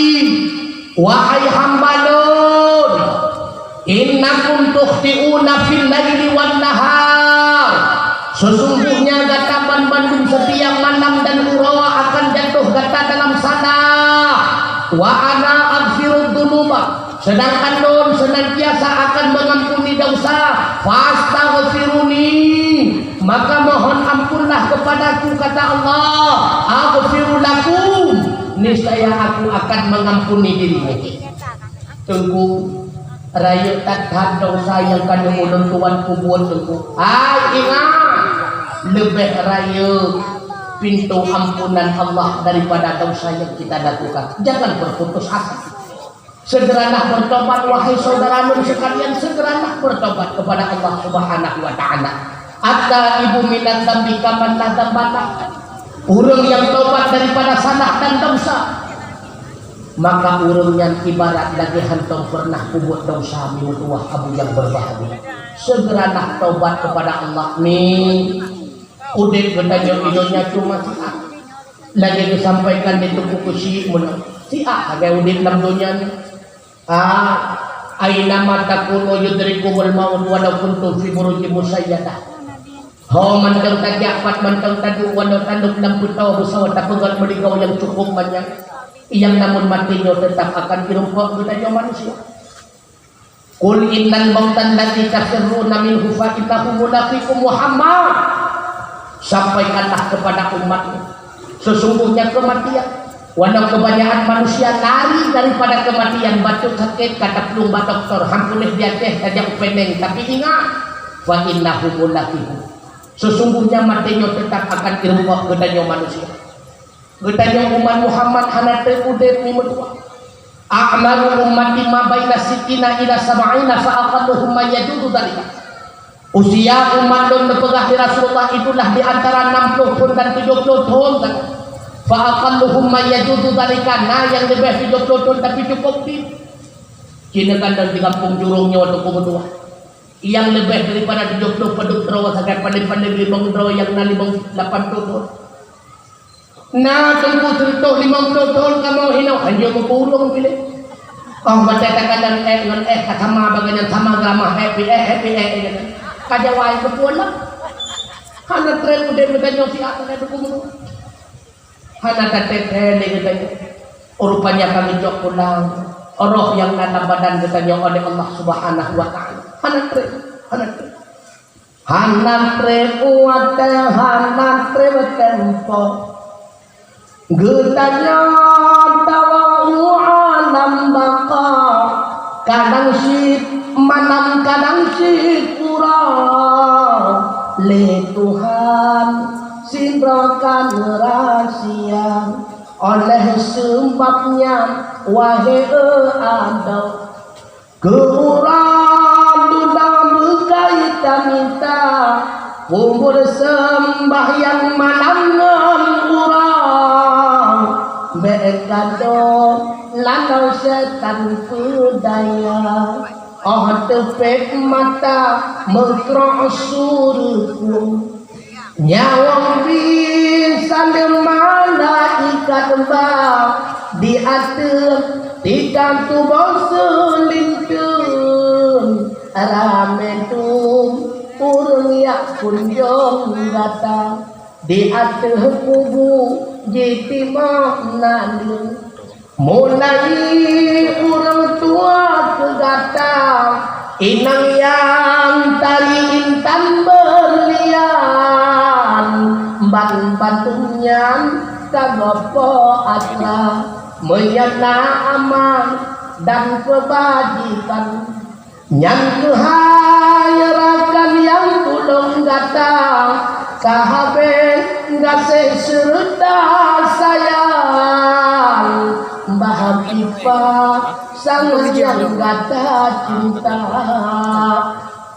wahai hamba lôn, innakum tukhti'una fil laili wan nahar." Sesungguhnya gata banmandum setiap malam dan uroe akan jatuh gata dalam salah. Wa ana aghfirudz dzunuba, sedangkan Lôn senantiasa akan mengampuni dosa. Fastaghfiruni, maka mohon ampunlah kepadaku, kata Allah. Aghfir lakum, niscaya Aku akan mengampuni dirimu. Teungku, rayeuk that-that dosa nyang ka lheueh ulôn tuan peubuet, Teungku. Hai, ingat! Leubeh rayeuk pintoe ampunan Allah daripada dosa yang kita lakukan. Jangan berputus asa. Segeralah bertobat, wahai saudara lôn sekalian, segeralah bertobat kepada Allah Subhanahu wa Ta'ala. At-taibu minadz dzambi kaman la dzamba lah. Ureuëng nyang tobat daripada salah dan dosa, maka ureuëng nyan ibarat lagée hántom peureunah peubuet dosa. Meutuwah abu nyang berbahagia, segeralah tobat kepada Allah. Ni udeb geutanyoe inoe nyan cuma siat. Lagée geusampaikan di Teungku Keuchik meunan, Siat lagèe udép lam donya nyoe. Ah, aina ma takunu yudrikumul maut walau kuntum fi burujin musyayyadah. Ho mantong tajak, pat mantong taduek, walau taduek lam peutoe beusoe tapeugöt meuligoe nyang cukôp manyang, nyang namun maté nyoe teutap akan jirumpok geutanyoe manusia. Qul innal mautal ladzi tafirruna minhu fa innahu mulaqikum Muhammad. Sampaikanlah kepada umatmu, sesungguhnya kematian, walau kebanyakan manusia lari daripada kematian, batuk sakit, ka taplueng bak doktor, han puléh di Aceh, tajak u Penang, tapi ingat, fa innahu mulaqikum. Sesungguhnya maté nyoe teutap akan jirumpok geutanyoe manusia. Geutanyoe umat Muhammad hana trép udép meutuah. A'maru ummati ma baina sittina ila sab'ina fa aqalluhum man yajuzu dzalika. Usia umat lôn neupeugah di Rasulullah itulah di antara enam puluh thon dan tujuh puluh thon saja. Fa aqalluhum man yajuzu dzalika, na nyang leubeh tujuh puluh thon tapi cukôp dit. Cina kan dan di gampông Jurong nyoe tu meutuah. Nyang leubeh daripada tujuh puluh padub droe sagai paleng-paleng limong droe nyang na limong lapan puluh thon. Na teungku seureutôh limong ploh thon kamoe hinoe, hanjeuet meukurong piléh. Oh, watèe takalon ék ngon éh ka sama, bagai nyan sama geuramah, éh pi éh, éh pi éh, éh nyan. Ka jawai keupeue lom. Hana trép udép geutanyoe siat lagèe buku meunurot. Hana tatem lé geutanyoe. Rupanya ka geucok pulang roh nyang na lam badan geutanyoe oleh Allah Subhanahu wa Ta'ala. Hana trép, hana trép. Hana trép watèe, hana trép tempo. Geutanyoe tawoe u alam baqa, kadang cit malam, kadang cit uroe. Lé Tuhan sidroe ka neurasia, oleh seubab nyan, wahé adoe. Keu uroe dudoe beukai tamita, kubur seumbahyang malam ngon uroe. Bèk gadôh lakoe syetan peudaya, óh teupék mata meukrok su ruku. Nyawöng pih saleuem malaikat ba di ateueh tikang tuboh seulinteun. Ramé dum ureueng jak kunjong gata, di ateueh kubu jitimoh naleueng. Mulai ureueng tuha keu gata, inong nyang tari intan beurlian, ban bandum nyan ka geupo atra, meunyoe na aman dan keubajikan. Nyan keuhai rakan nyang tulông gata, ka habéh gaséh seureuta sayang, bah pipa sang nyang gata cinta.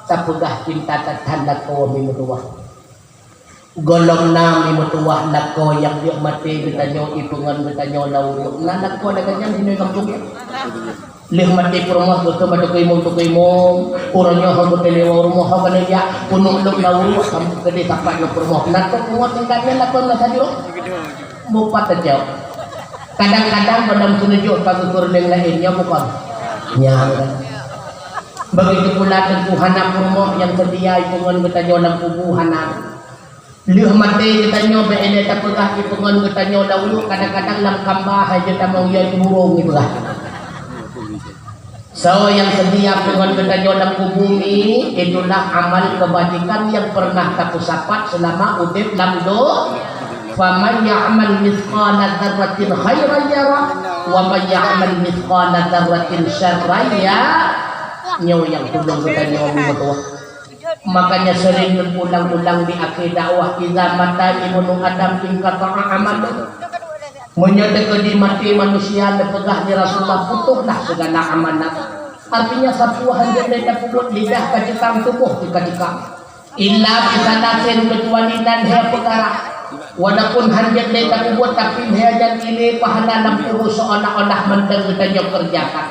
Tapeugah cinta that-that lakoe mi meutuwah. Gohlom na mi meutuwah lakoe nyang jeuet maté geutanyoe ipeungon geutanyoe lam uruek. Na lakoe lagèe nyan di gampông nyan. Lheueh maté peurumoh geutem bak teukeumong-teukeumong, uroe nyoe hana geuteuliwang rumoh, hana geujak peunuh lom lam uruek sampoe keudeh sapat ngon peurumoh. Na kok peurumoh tingkat nyan lakoe na sajoe? Bupat tajak. Kadang-kadang gohlom seuneujok ka geukeureudeung laén, nyoe bukon? Nyan. Begitu pula teungku hana peurumoh nyang seutia ipeungon geutanyoe lam kubu hana. Lheueh maté geutanyoe bèk ilèe tapeugah ipeungon geutanyoe lam uruek, kadang-kadang lam kamba hai jeuet tamong yue burông ipeugah. Soe nyang seutia peungon geutanyoe lam kubu mi, itulah amal keubajikan nyang peureunah tapeusapat seulama udép lam do. Faman ya'mal mithqala dzarratin khairan yarah, wa man ya'mal mithqala dzarratin syarran ya-, nyoe nyang tulông geutanyoe mi meutuwah. Makanya sering neuulang-ulang di akhé dakwah, "Idza mata ibnu Adam inqata'a amaluh." Meunyoe teukeudi maté manusia, neupeugah di Rasulullah, putohlah segala amalan. Artinya, sapeue han jeuet lé tapeubuet, lidah ka ceukang, tuboh teuh ka ceukang. Illa bi tsalatsin, keucuali nan lhèe peukara. Walaupun han jeuet lé tapeubuet, tapi lhèe nyan ilèe pahala lam kubu seolah-olah mantong geutanyoe keureujakan.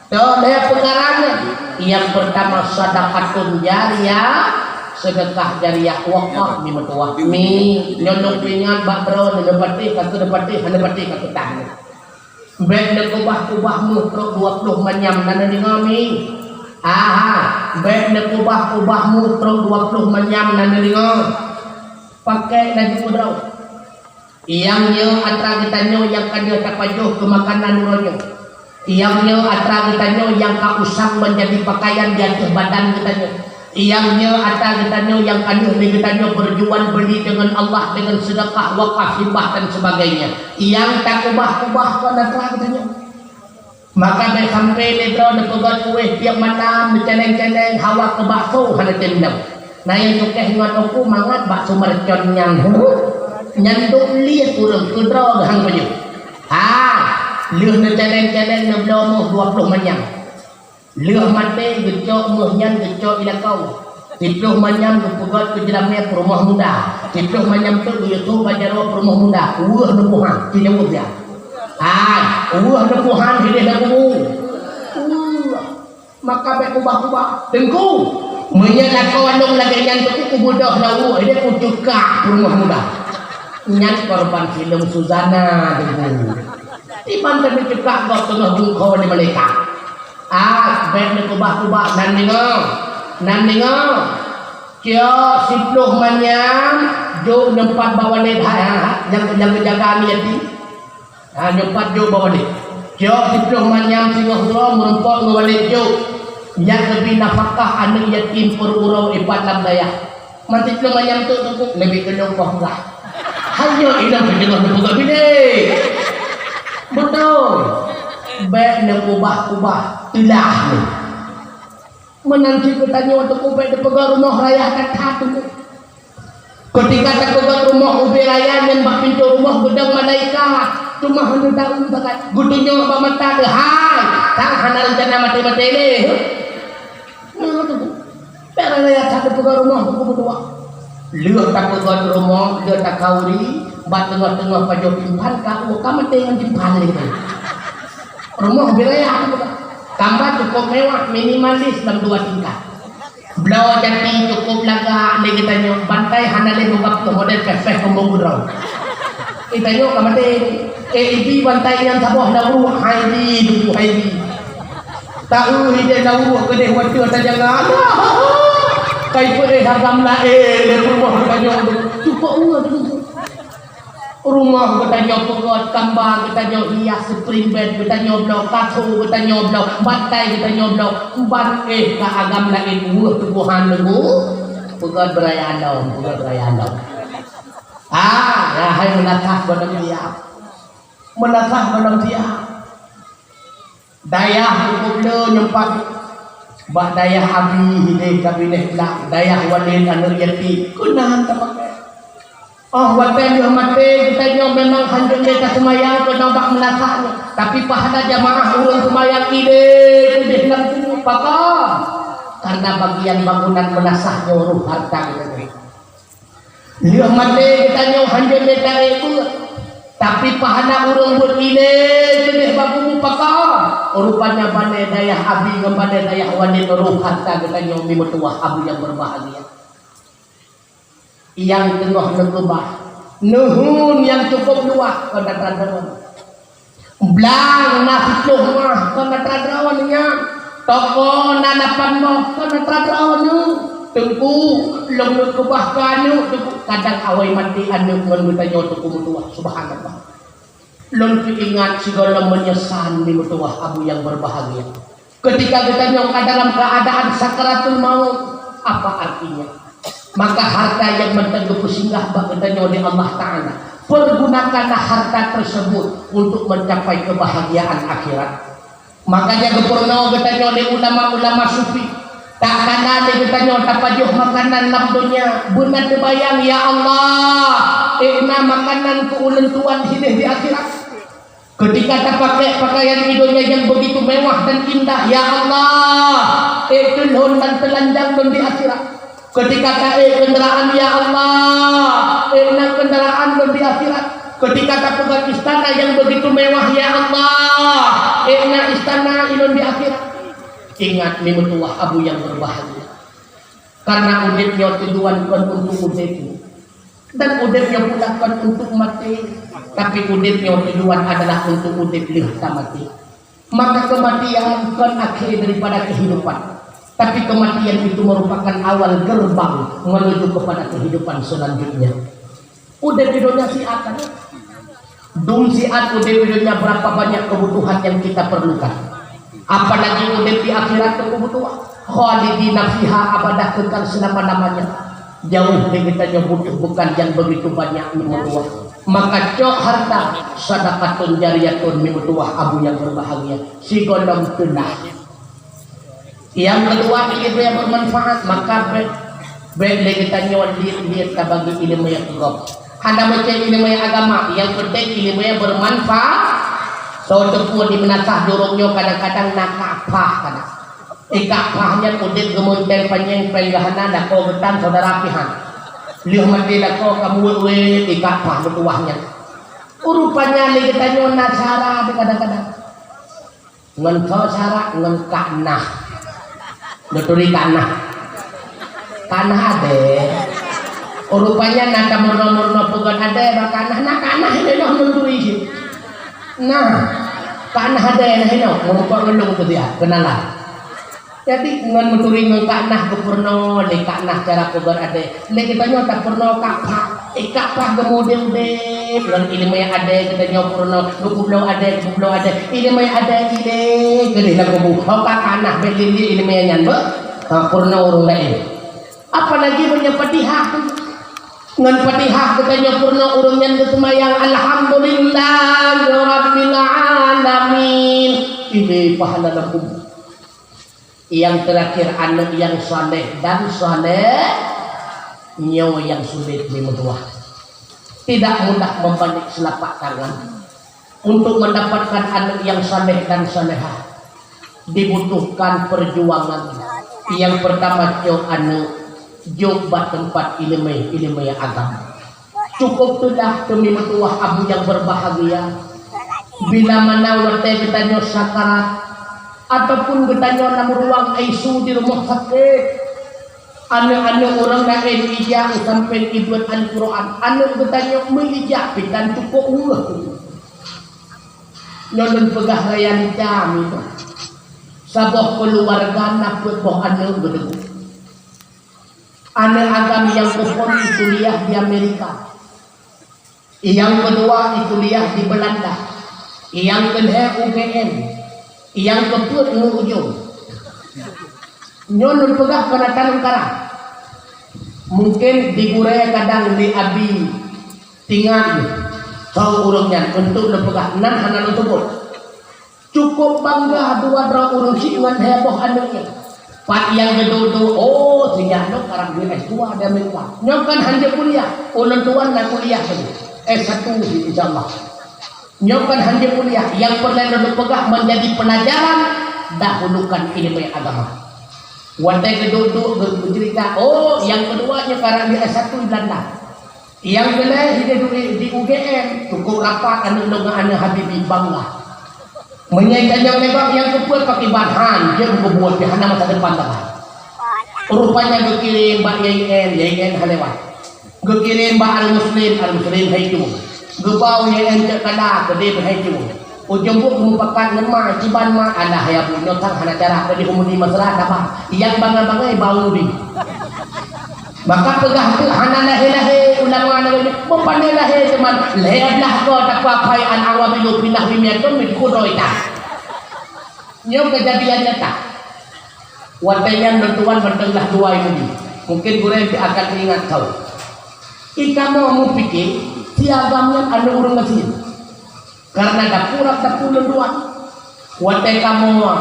Toh lhèe peukara nyan, nyang peurtama sadaqatun jariyah, seudeukah jariyah, wakaf mi meutuwah. Mi, nyoe lôn peuingat bak droeneuh, neupatéh ka keuh neupatéh, hana patéh ka keuh tahan. Bék neukubah-kubah meuh trok dua ploh manyam na neudeungoe mi. Aha, bék neukubah-kubah meuh trok dua ploh manyam na neudeungoe. Pakék laju meudroe. Nyang nyoe atra geutanyoe nyang ka deuh tapajoh keu makanan uroe nyoe. Nyang nyoe atra geutanyoe nyang ka usang meunjadi pakaian di ateueh badan geutanyoe. Nyang nyoe atra geutanyoe nyang ka deuh lé geutanyoe beujual beuli deungon Allah deungon seudeukah, wakaf, hibah dan sebagainya. Nyang takubah-kubah kon atra geutanyoe. Maka bék sampoe lé droe neupeugét kueh tieb malam, neucaleng-caleng hawa keu bakso hana tem dong. Na nyang cukéh ngon uku mangat bakso mercon nyan. Nyan dok liet ureuëng keudroe geuhang pajoh. Ha, lheueh neucaleng-caleng neubloe meuh dua ploh manyam. Lheueh maté geucok meuh nyan geucok i lakoe. Siploh manyam geupeugét keu jeulamé peurumoh muda. Siploh manyam teuk geuyue sôk bak jaroe peurumoh muda. Weueh neubuhan, ci jaweueb ya. Hai, weueh neubuhan hideh lam bumoe. Weueh. Maka bék kubah-kubah. Teungku, meunyoe lakoe lôn lagée nyan teungku kubeudôh lam uroe, hideh kucukak peurumoh muda. Nyan korban filem Suzana teungku. Iban teucukak gob teungoh bungkho lé malaikat. Ah, bék neukubah-kubah, nan deungoe, nan deungoe. Kiok siploh manyam, jok neumpat bak walét hai, ha, ha, nyang, nyang geujaga aneuk yatim. Ha, neumpat jok bak walét. Kiok siploh manyam singoh droe meureumpok ngon walét jok. Nyan leubeh nafakah aneuk yatim peururoe ipat lam dayah. Mantong lôn manyam teuk teungku, leubeh keu lôn poh murah. Hanya inong keudeungoe neupeugah binéh. Beutôi. Bék neukubah-kubah, teulah nyoe. Meunan cit geutanyoe teungku bék neupeugah rumoh raya that-that teungku. Keutika tapeugah rumoh ubé raya nyan bak pintoe rumoh geudong malaikat. Cuma hana taeu sagai. Geutunyok bak mata teuh hai. Tan hana reuncana maté-maté lé. Nah, teungku. Bék raya that tapeugah rumoh teungku meutuah. Lheueh tapeugah rumoh, lheueh takauri, bak teungoh-teungoh pajoh timphan, ka ueh ka maté ngon timphan lé. Rumoh ubé raya teungku. Kamba cukup mewah, minimalis lam dua tingkat. Bloe jati cukup lagak lé geutanyoe, bantai hana lé muka peuh model peh-peh kumbong keudroe. Geutanyoe ka maté. Eh, ibi bantai nyang saboh lam uruek, hai bi, dudu hai bi. Taeu hideh lam uruek keudeh watée tajaga. Kai peuéh agam laén lé peurumoh geutanyoe. Cukup ueh teungku. Rumoh geutanyoe peugét, kamba geutanyoe hias, spring bed geutanyoe bloe, kasô geutanyoe bloe, bantai geutanyoe bloe, ban éh ka agam laén weueh tubohan leubeh. Peugét beuraya lom, peugét beuraya lom. Ah, ya hai meunasah gohlom siap. Meunasah gohlom siap. Dayah cukup le nyoe pat bak dayah abi hideh ka binéh glak, dayah walét aneuk yatim, keunan tapakai. Oh, watée lheueh maté geutanyoe memang hanjeuet lé taseumayang keunoe bak meunasah nyoe, tapi pahala jamaah ureuëng seumayang ideh keudeh lam kubu. Pakon? Karena bagian bangunan meunasah nyoe roh hareuta geutanyoe. Lheueh maté geutanyoe hanjeuet lé taék beuet, tapi pahala ureuëng beuet ilée keudeh bak kubu. Pakon? Rupanya bané dayah abi ngon bané dayah walét roh hareuta geutanyoe mi meutuwah abu nyang beubahgia. Nyang teungoh neukeubah, neuheun nyang cukup luwah kon atra droe. Blang na siploh mah kon atra droe nyan. Toko na lapan boh kon atra droe nyan. Teungku, lôn lôn keubah keu aneuk teungku. Kadang awai maté aneuk ngon geutanyoe teungku meutuwah. Subhanallah. Lôn teuingat sigohlom meunyesan mi meutuwah abu nyang beubahgia. Ketika geutanyoe ka dalam keadaan sakaratul maut, apa artinya? Maka harta nyang mantong geupeusinggah bak geutanyoe lé Allah Ta'ala, pergunakanlah harta tersebut untuk mencapai kebahagiaan akhirat. Makanya geupeurunoe geutanyoe lé ulama-ulama sufi, tak kana lé geutanyoe tapajoh makanan lam donya, beuna teubayang, "Ya Allah, ék na makanan keu ulôn tuan hideh di akhirat." Ketika tapakai pakaian di donya yang begitu mewah dan indah, ya Allah, ék teulhon dan teulanjang lôn di akhirat. Ketika taék kendaraan, ya Allah, ék na kendaraan lôn di akhirat. Ketika tapeugah istana yang begitu mewah, ya Allah, ék na istana ilôn di akhirat. Ingat, mi meutuwah abu nyang beubahgia. Karena udeb nyoe tujuan kon untuk udeb nyoe. Dan udeb nyoe pula kon untuk maté, tapi udeb nyoe tujuan adalah untuk udeb lheueh tamaté. Maka kematian kon akhé daripada kehidupan, tapi kematian itu merupakan awal gerbang menuju kepada kehidupan selanjutnya. Udeb di dunia siat kan? Dum siat udeb di dunia, berapa banyak kebutuhan yang kita perlukan. Apalagi udeb di akhirat itu kebutuhan. Khalidina fiha abadah, kekal selama-lamanya. Jauh dari kita nyebut bukan yang begitu banyak, meutuah. Maka cok harta sadaqatun jariyatun, meutuah abu yang berbahagia. Sigolom teulah. Yang kedua, ilmu yang bermanfaat, maka bek, bek lé geutanyoe liet-liet tabagi ilmu yang gob. Hana meucé ilmu yang agama, yang penting ilmu yang bermanfaat. Soe teupeu di meunasah durong nyoe kadang-kadang na kapah kadang. Eh, kapah nyan udeb geumeunteng panyeng péng geuhana, lakoe geutam saudara pihan. Lheueh maté lakoe kamu wet-wet, eh, kapah meutuah nyan. Rupanya lé geutanyoe na cara kadang-kadang. Ngon tho syarat ngon kanah. Neuturi kanah. Kanah adé. Oh, rupanya na tameurunoe-meurunoe peugöt adé bak kanah, na kanah ilée noh neuturi cit. Nah, kanah adé nah inoe, meureumpok ngon lôn keu dia, keunalan. Jadi ngon meuturi ngon kanah geupeurunoe lé kanah cara peugöt adé. Lé geutanyoe tapeurunoe kapah. Eh, kapah geumudeb-udeb ngon ileumèe adé geutanyoe peurunoe, geupubloe adé, geupubloe adé. Ileumèe adé ilée keudeh lam kubu. Ho ka kanah bèk lé-lé ileumèe nyan beuh. Ha, peurunoe ureueng laén. Apalagi meunyoe Fatihah. Ngon Fatihah geutanyoe peurunoe ureueng nyan geuseumayang, "Alhamdulillahirabbil alamin." Ilée pahala lam kubu. Yang terakhir, aneuk yang saleh dan saleh, nyoe nyang sulet meutuah. Tidak mudah membalik selapak tangan. Untuk mendapatkan aneuk yang saleh dan salehah, dibutuhkan perjuangan. Yang pertama, cok aneuk jok bak teumpat ileumèe, ileumèe agama. Cukup teulah teumé meutuah abu nyang berbahagia. Bila mana watèe geutanyoe sakarat, ataupun geutanyoe lam ruang I C U di rumoh sakét, aneuk-aneuk ureueng laén ijak u sampéng ibeuet Al-Quran, aneuk geutanyoe meuijak pih tan cukup ureueng. Nyoe lôn peugah realita meunan. Saboh keuluwarga na peuet boh aneuk geudeungoe. Aneuk agam nyang keuphôn kuliah di Amerika. Nyang keudua kuliah di Belanda. Nyang keulhèe U G M. Nyang keupeuet ngon ujong. Nyoe lôn peugah keunan taneueng karang. Mungken di gurèe kadang di abi tingat, soe ureueng nyan, untuk lôn peugah, nan hana lôn seubut. Cukup bangga dua droe ureueng syiek ngon lhèe boh aneuk nyan. Pat nyang geuduek-duek, oh, sinyak nyoe karab di S dua di Amerika. Nyoe kan hanjeuet kuliah, ulôn tuan na kuliah sabe. S satu, insya Allah. Nyoe kan hanjeuet kuliah, nyang peureulèe lôn peugah menjadi pelajaran, dahulukan ileumèe agama. Watèe geuduek-duek geu-, geuceurita, oh, nyang keudua nyoe karab di S satu di Belanda. Nyang keulhèe hideh duek di U G M, cukup rapat aneuk lôn ngon aneuk Habibie bangga. Meunyoe tanyoe nibak nyang keupeuet pakiban han, jeuet meubuet pih hana masa depan sagai. Rupanya geukirém bak Y N, Y N han lewat. Geukirém bak Al-Muslim, Al-Muslim hai tueng. Geubau Y N cok kala, keudeh hai tueng. Ujong buet geumupakat ngon ma, kiban ma, alah ya bu, nyoe sang hana cara, keudeh umudi mesra, tabah. Nyang bangai-bangai bau di. Maka peugah teuk hana lahé-lahé ulama nyoe, meupandai lahé teuma lhèe blah goe takuapai an awam ilôn pinah wimiaton mit kudoi ta. Nyoe keujadian nyata. Watèe nyan lôn tuan mantong lah tuwai meudi. Mungken gurèe akan ingat kau. I kamoe mupike, si agam nyan aneuk ureueng gasien. Karena dapu rab dapu lôn tuan. Watèe kamoe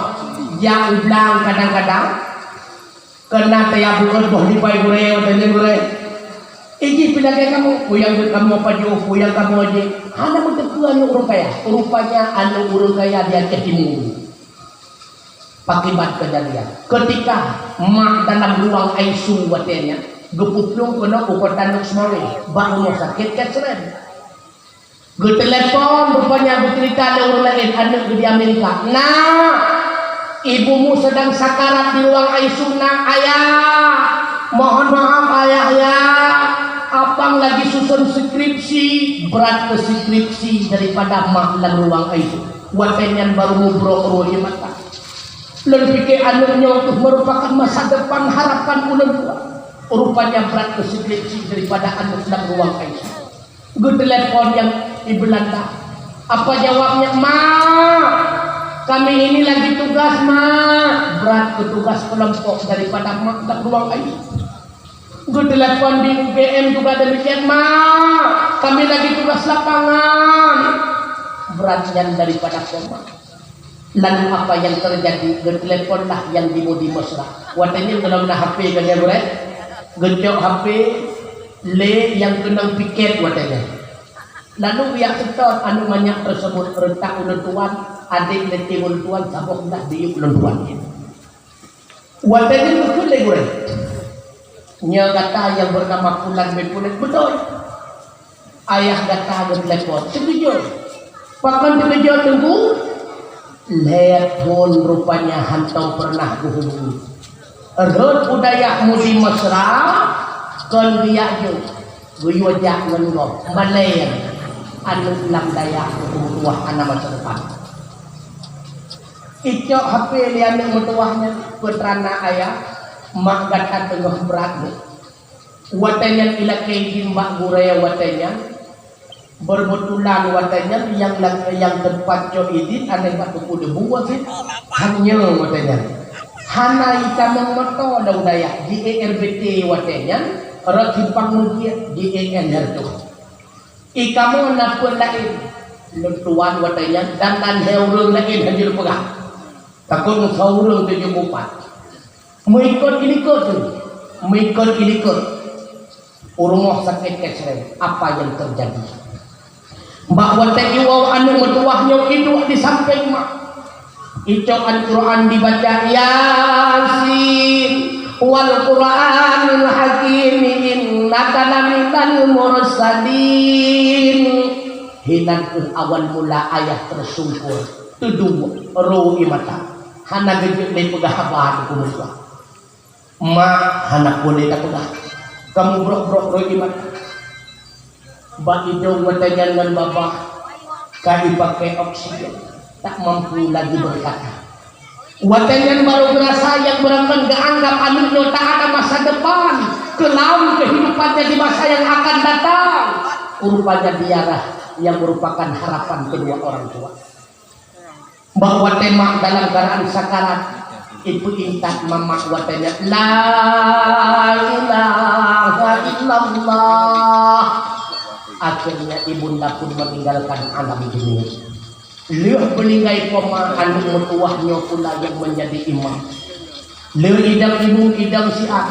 jak u blang kadang-kadang, Keunan teuya beuet boh lipai gurèe, watèe nyan gurèe. Iji pih lagèe kamoe, peue nyang geuet kamoe pajoh, peue nyang kamoe jih. Hana meuteupeue aneuk ureueng kaya. Rupanya aneuk ureueng kaya di Aceh Timu. Pakiban keujadian. Ketika mak dalam ruang I C U watèe nyan, geupeuplong keunoe u Kota Lhokseumawe, bak rumoh sakét Kèt Srem. Geutelepon rupanya geuceurita lé ureueng laén aneuk geuh di Amerika. "Nak, ibumu sedang sakarat di ruang I C U, Nak, Ayah. Mohon maaf, Ayah, ya. Abang lagi susah." Skripsi, brat keu skripsi daripada mak lam ruang I C U. Watée nyan barô mubrok rô ié mata. Lôn pike aneuëk nyoe kheueh meurupakan masa depan harapan ulôn tuan. Rupanya brat keu skripsi daripada aneuëk lam ruang I C U. Geutelepon nyang di Belanda. Apa jawabnya, "Mak, kami ini lagi tugas, Mak." Brat keu tugas kelompok daripada mak lam ruang I C U. Geutelepon di U G M juga demikian, "Mak, kami lagi tugas lapangan." Brat nyan daripada koma. Lalu apa yang terjadi? Geuteleponlah nyang di Mudi Mesra. Watée nyan dalam na H P kan ya, Gurée? Geucok H P lé nyang keunong piket watée nyan. Lalu pihak seutôt aneuëk manyak tersebut, "Retak ulôn tuan, adék leucé ulôn tuan, saboh blah diyueb ulôn tuan." Watée nyan geukheun lé gurée, "Nyoe gata nyang beunama Fulan bin Fulan, beutôi? Ayah gata geutelepon, teukeujot." "Pakon teukeujot, Teungku?" "Lhée thon rupanya hantom peureunah geuhubungi. Rhot u dayah Mudi Mesra, kon geujak jok, geuyue jak ngon gob, malée aneuëk lam dayah keu meutuwah hana masa depan." Icok H P lé aneuëk meutuwah nyan, "Peue teuma na ayah, mak gata teungoh brat nyoe." Watée nyan ilakée idin bak gurée watée nyan, beureubetulan watée nyan nyang la-, nyang teumpat cok idin aneuëk bak Teungku Debu watée nyan. Hana itamong moto lam dayah, di E R B T watée nyan, rot simpang meugiet di E N R tu. "Ikamoe na peue laén?" "Lôn tuan watée nyan dan nan lhée ureuëng laén hana lôn peugah. Takot meusaureueng tujoh peuh pat." Meuikot ilikot tu, meuikot ilikot. U rumoh sakét keusrée, apa nyang teujadi? Bak watée iwoe aneuëk meutuwah nyoe iduek di sampéng mak. Icok Al-Quran dibaca, "Yasin, wal Quranil Hakim, innaka laminal mursalin." Hinan kheueh awal mula ayah teusungkol, teuduek, rô ié mata. Hana geujeuet lé peugah haba keu meutuwah. Mak hana peue lé tapeugah. Ka mubrok-brok rô ié mata. Bak idong watée nyan ngon babah ka ipakée oksigen, tak mampu lagi beukata. Watée nyan barô geurasa nyang beurakan geuanggab aneuëk nyoe tak ada masa depan, kelam kehidupannya di masa yang akan datang. Rupanya dialah yang merupakan harapan kedua orang tua. Bak watée mak dalam keuadaan sakarat, ipeuintat mamak watée nyan, "La ilaha illallah." Akhirnya ibunda pun meninggalkan alam dunia. Lheueh beulinggai koma, aneuëk meutuwah nyoe pula nyang menjadi imam. Lheueh idang imeum idang siat.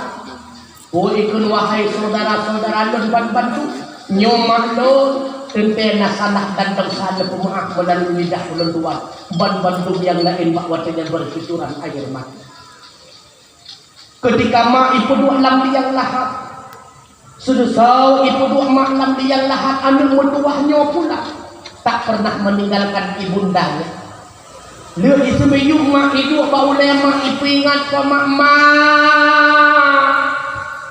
Peue ikheun, wahai syedara-syedara lôn ban bandum, nyoe mak lôn teuntée na salah dan desya, neupeumeuáh meulalu lidah ulôn tuan, ban bandum nyang laén bak watée nyan beucucuran air mata. Keutika mak ipeuduek lam liang lahat, seudeusoe ipeuduek mak lam liang lahat, aneuëk meutuwah nyoe pula tak pernah meninggalkan ibundanya. Lheueh iseumiyueb mak iduek bak ulée mak, ipeuingat koma, "Mak,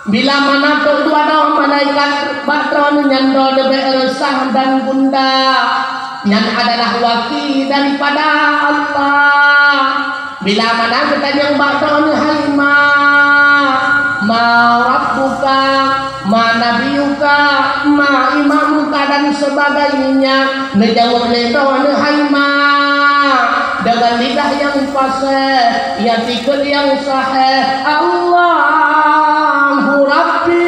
bila mana trok dua droe malaikat bak droeneuh nyan droeneuh bék reusah dan gundah. Nyan adalah waki daripada Allah." Bila mana geutanyong bak droeneuh, "Hai mak, ma rabbuka, ma nabiyuka, ma imamuka dan sebagainya," neujaweueb lé droeneuh, "Hai mak," dengan lidah nyang paséh, ya, tikeuet nyang sahih, "Allahu Rabbi."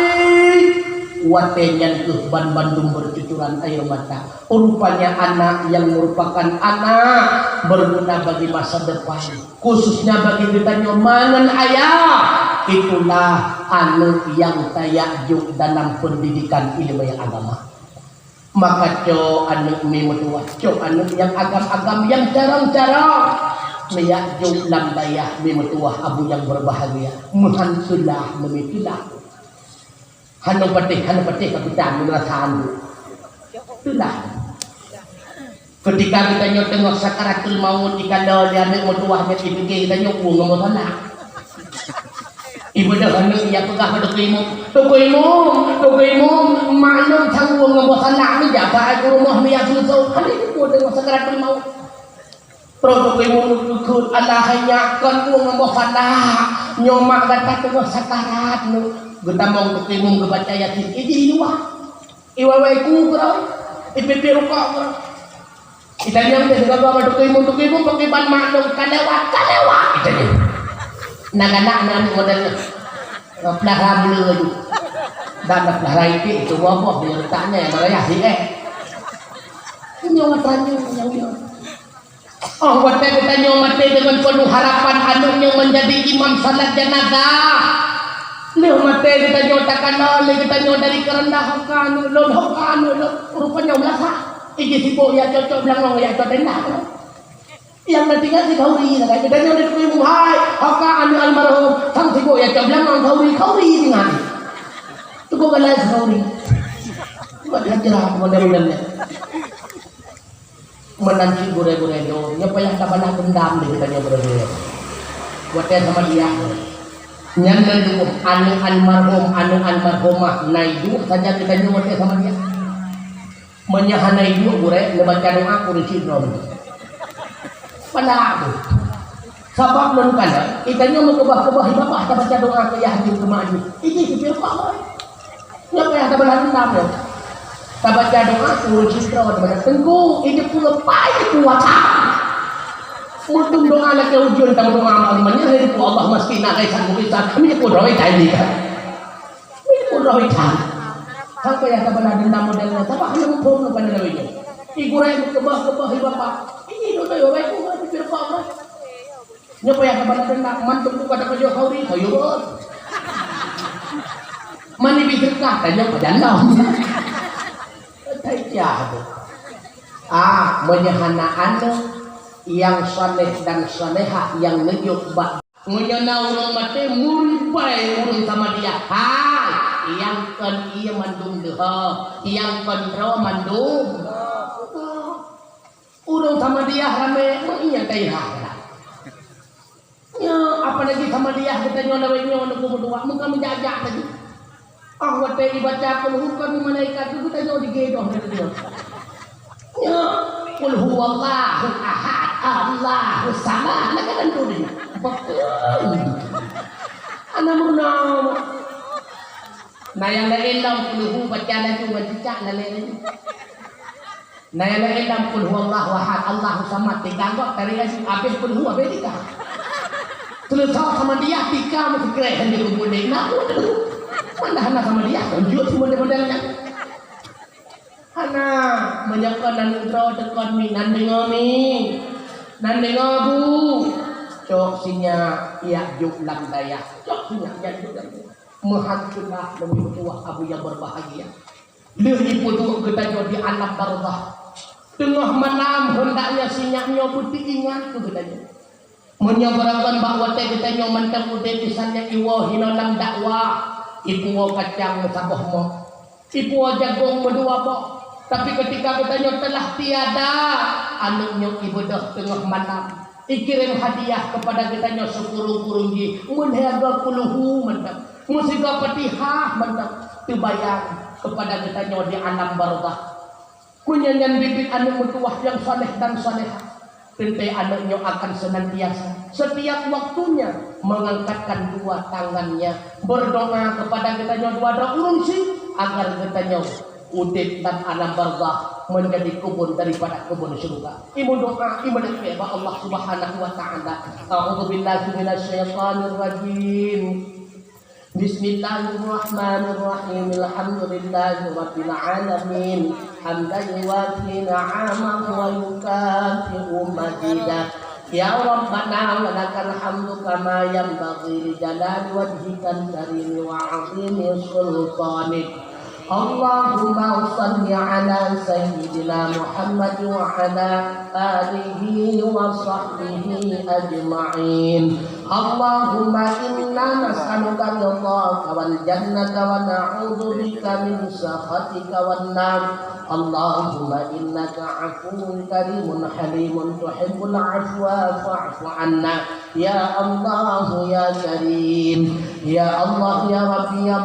Watée nyan kheueh ban bandum beucucuran air mata. Rupanya anak yang merupakan anak berguna bagi masa depan, khususnya bagi geutanyoe ma ngon ayah, itulah aneuëk nyang tajak jok dalam pendidikan ilmu agama. Maka cok aneuëk mi meutuwah, cok aneuëk nyang agam-agam, nyang carông-carông, neujak jok lam dayah mi meutuwah, abu nyang berbahagia, meuhan teulah, neumi teulah. Hana patéh, hana patéh ka geutanyoe rasa andu. Itulah. Ketika geutanyoe teungoh sakaratul maut, jikalau lé aneuëk meutuwah nyan jipike geutanyoe, "Ueng ngon meusalah." Ibeudôh aneuk, ya peugah bak Teungku Imum, "Teungku Imum, Teungku Imum, mak lôn sanggup ngon boh salak neujak bak u rumoh meunyo seuleusoe, hana jipeubuet deungon sakaratul maut." Troh Teungku Imum geukheun, "Alah hai nyak, kon ngon boh salak, nyoe mak gata teungoh sakarat nyoe." Geutamong Teungku Imum geubaca Yasin, ijih i luwa. Iwai-wai ku keudroe, ipipie rukok keudroe. Itanyong deh, geugaga bak Teungku Imum, "Teungku Imum, pakriban mak lôn?" "Ka lewat, ka lewat," itanyong. Na galak na aneuk model nyan. Peulahra bule laju. Dan peulahra iték, itu boh-boh, dia letaknya yang merayah sikit. Nyoe tanyoe nyang nyoe. Oh, watèe geutanyoe maté deungon penuh harapan aneuk nyoe meunjadi imam salat janazah. Lheueh maté geutanyoe takalon lé geutanyoe dari keureundah, "Ho ka aneuk lôn, ho ka aneuk lôn." Rupanya meulasah. Ijih sibok ya cocok beulangong ya cocok tenda. Nyang na tinggai si khauri sagai. Geutanyoe di Teungku Imum, "Hai, ho ka aneuk almarhum." Sang sibok ya cocok beulangong khauri, khauri tinggai. Teungku galai si khauri. Buat hajrah kepada bulan ni. Meunan cit gurèe-gurèe lôn, nyoe payah tabalah deundam lé geutanyoe gurèe-gurèe. Watèe Samadiyah. Nyan lôn dum, aneuk almarhum, aneuk almarhumah, na iduek saja geutanyoe watèe Samadiyah. Meunyoe hana iduek gurèe, neubaca doa kureueng cit droe. Pala tu. Sabab lôn kalon, geutanyoe meukeubah-keubah ibadah tabaca doa keu yah jeuet keu mak jeuet. Ijih keu jeuet keu mak. Nyoe payah tabalah deundam nyoe. Tabaca doa, ureueng syedara tabaca, "Teungku, idup keu leupah, idup keu wasa." Meuteun doa lakèe ujeuen, tameudoa mak lôn nyan, "Hai Teungku, Allah maskina ghaisan mughitsan." Meunyoe peue droe tadi kan. Meunyoe peue droe tadi. Hana payah tabalah deundam model nyan. Sabab hana muphom nyoe pandai lawét nyoe. I gurèe meukeubah-keubah i bapak. Ini dosa ya, baik, bukan dipikir apa. Nyoe payah tabalah deundam, mantong buka tapajoh khauri, khauri beuh. Mani bih teuka, tanyoe pajan lom. Taija tu. Ah, meunyoe hana aneuk nyang saleh dan salehah nyang neujok bak. Meunyoe na ureueng maté, meureubai ureueng Samadiyah. Hai, nyang kon ié mandum deuh, nyang kon droe mandum. Ureueng Samadiyah ramé, meuiya tairah. Nyoe, apalagi Samadiyah geutanyoe lawét nyoe, aneuk meutuwah, muka meujak-jak laju. Ah, watèe ibaca kulhu kon malaikat tu geutanyoe digeudoh dari nyoe. Nyoe, "Qul huwallahu ahad, Allahus samad." Lagèe tu dia. Betul. Aneuk meunoe. Nah, nyang laén lom kulhu baca laju ngon cicak lalé laju. Nah, nyang laén lam Qul huwallahu ahad, Allahus samad, tika gok, tarék laju, abéh Qul hu, abéh tika. Seuleusoe Samadiyah, tika meusikrek, hana geubeunék, na pun. Mana hana Samadiyah, tunjuk si model-model nyan. Hana, meunyoe kon nan droe teukon mi, nan deungoe mi. Nan deungoe bu. Cok sinyak, yak jok lam dayah. Cok sinyak, yak jok lam dayah. Meuhan seunah lôn meutuwah abu nyang berbahagia. Lheueh jipeuduek geutanyoe di alam barzakh. Teungoh malam, heundaknya sinyak nyoe beuteuingat keu geutanyoe. Meunyoe beurakan bak watèe geutanyoe mantong udeb misalnya iwoe hinoe lam dakwah, ipuwoe kacang meusaboh mok, ipuwoe jagong meudua boh. Tapi ketika geutanyoe telah tiada, aneuk nyoe ibeudôh teungoh malam. Ikirém hadiah kepada geutanyoe sikureueng-kureueng jih, meuhareuga kulhu mantong, meusiga Fatihah mantong, teubayang kepada geutanyoe di alam barzakh. Meunyoe nyan biet-biet aneuk meutuwah nyang saleh dan salehah, teuntèe aneuk nyoe akan senantiasa setiap waktunya mengangkatkan dua tangannya, berdoa kepada geutanyoe dua droe ureueng syiek agar geutanyoe udeb lam alam barzakh menjadi kebun daripada kebun syurga. Imeudoa, imeulakèe bak Allah Subhanahu wa Ta'ala. A'udzubillahi minasyaitonirrajim. Bismillahirrahmanirrahim. Alhamdulillahirabbil alamin. Hamdan yuwafi ni'amahu wa yukafi'u mazidah. Ya Rabbana wa lakal hamdu kama yanbaghi li jalali wajhikal karimi wa 'azimi sultanik. Allahumma shalli ala sayyidina Muhammad wa ala alihi wa sahbihi ajma'in. Allahumma inna nas'aluka ridhaka wal jannata wa na'udzubika min sakhatika wan nar. Allahumma innaka afuwun karimun halimun tuhibbul afwa fa'fu anna. Ya Allah, ya Karim, ya Allah, ya Rabbi, ya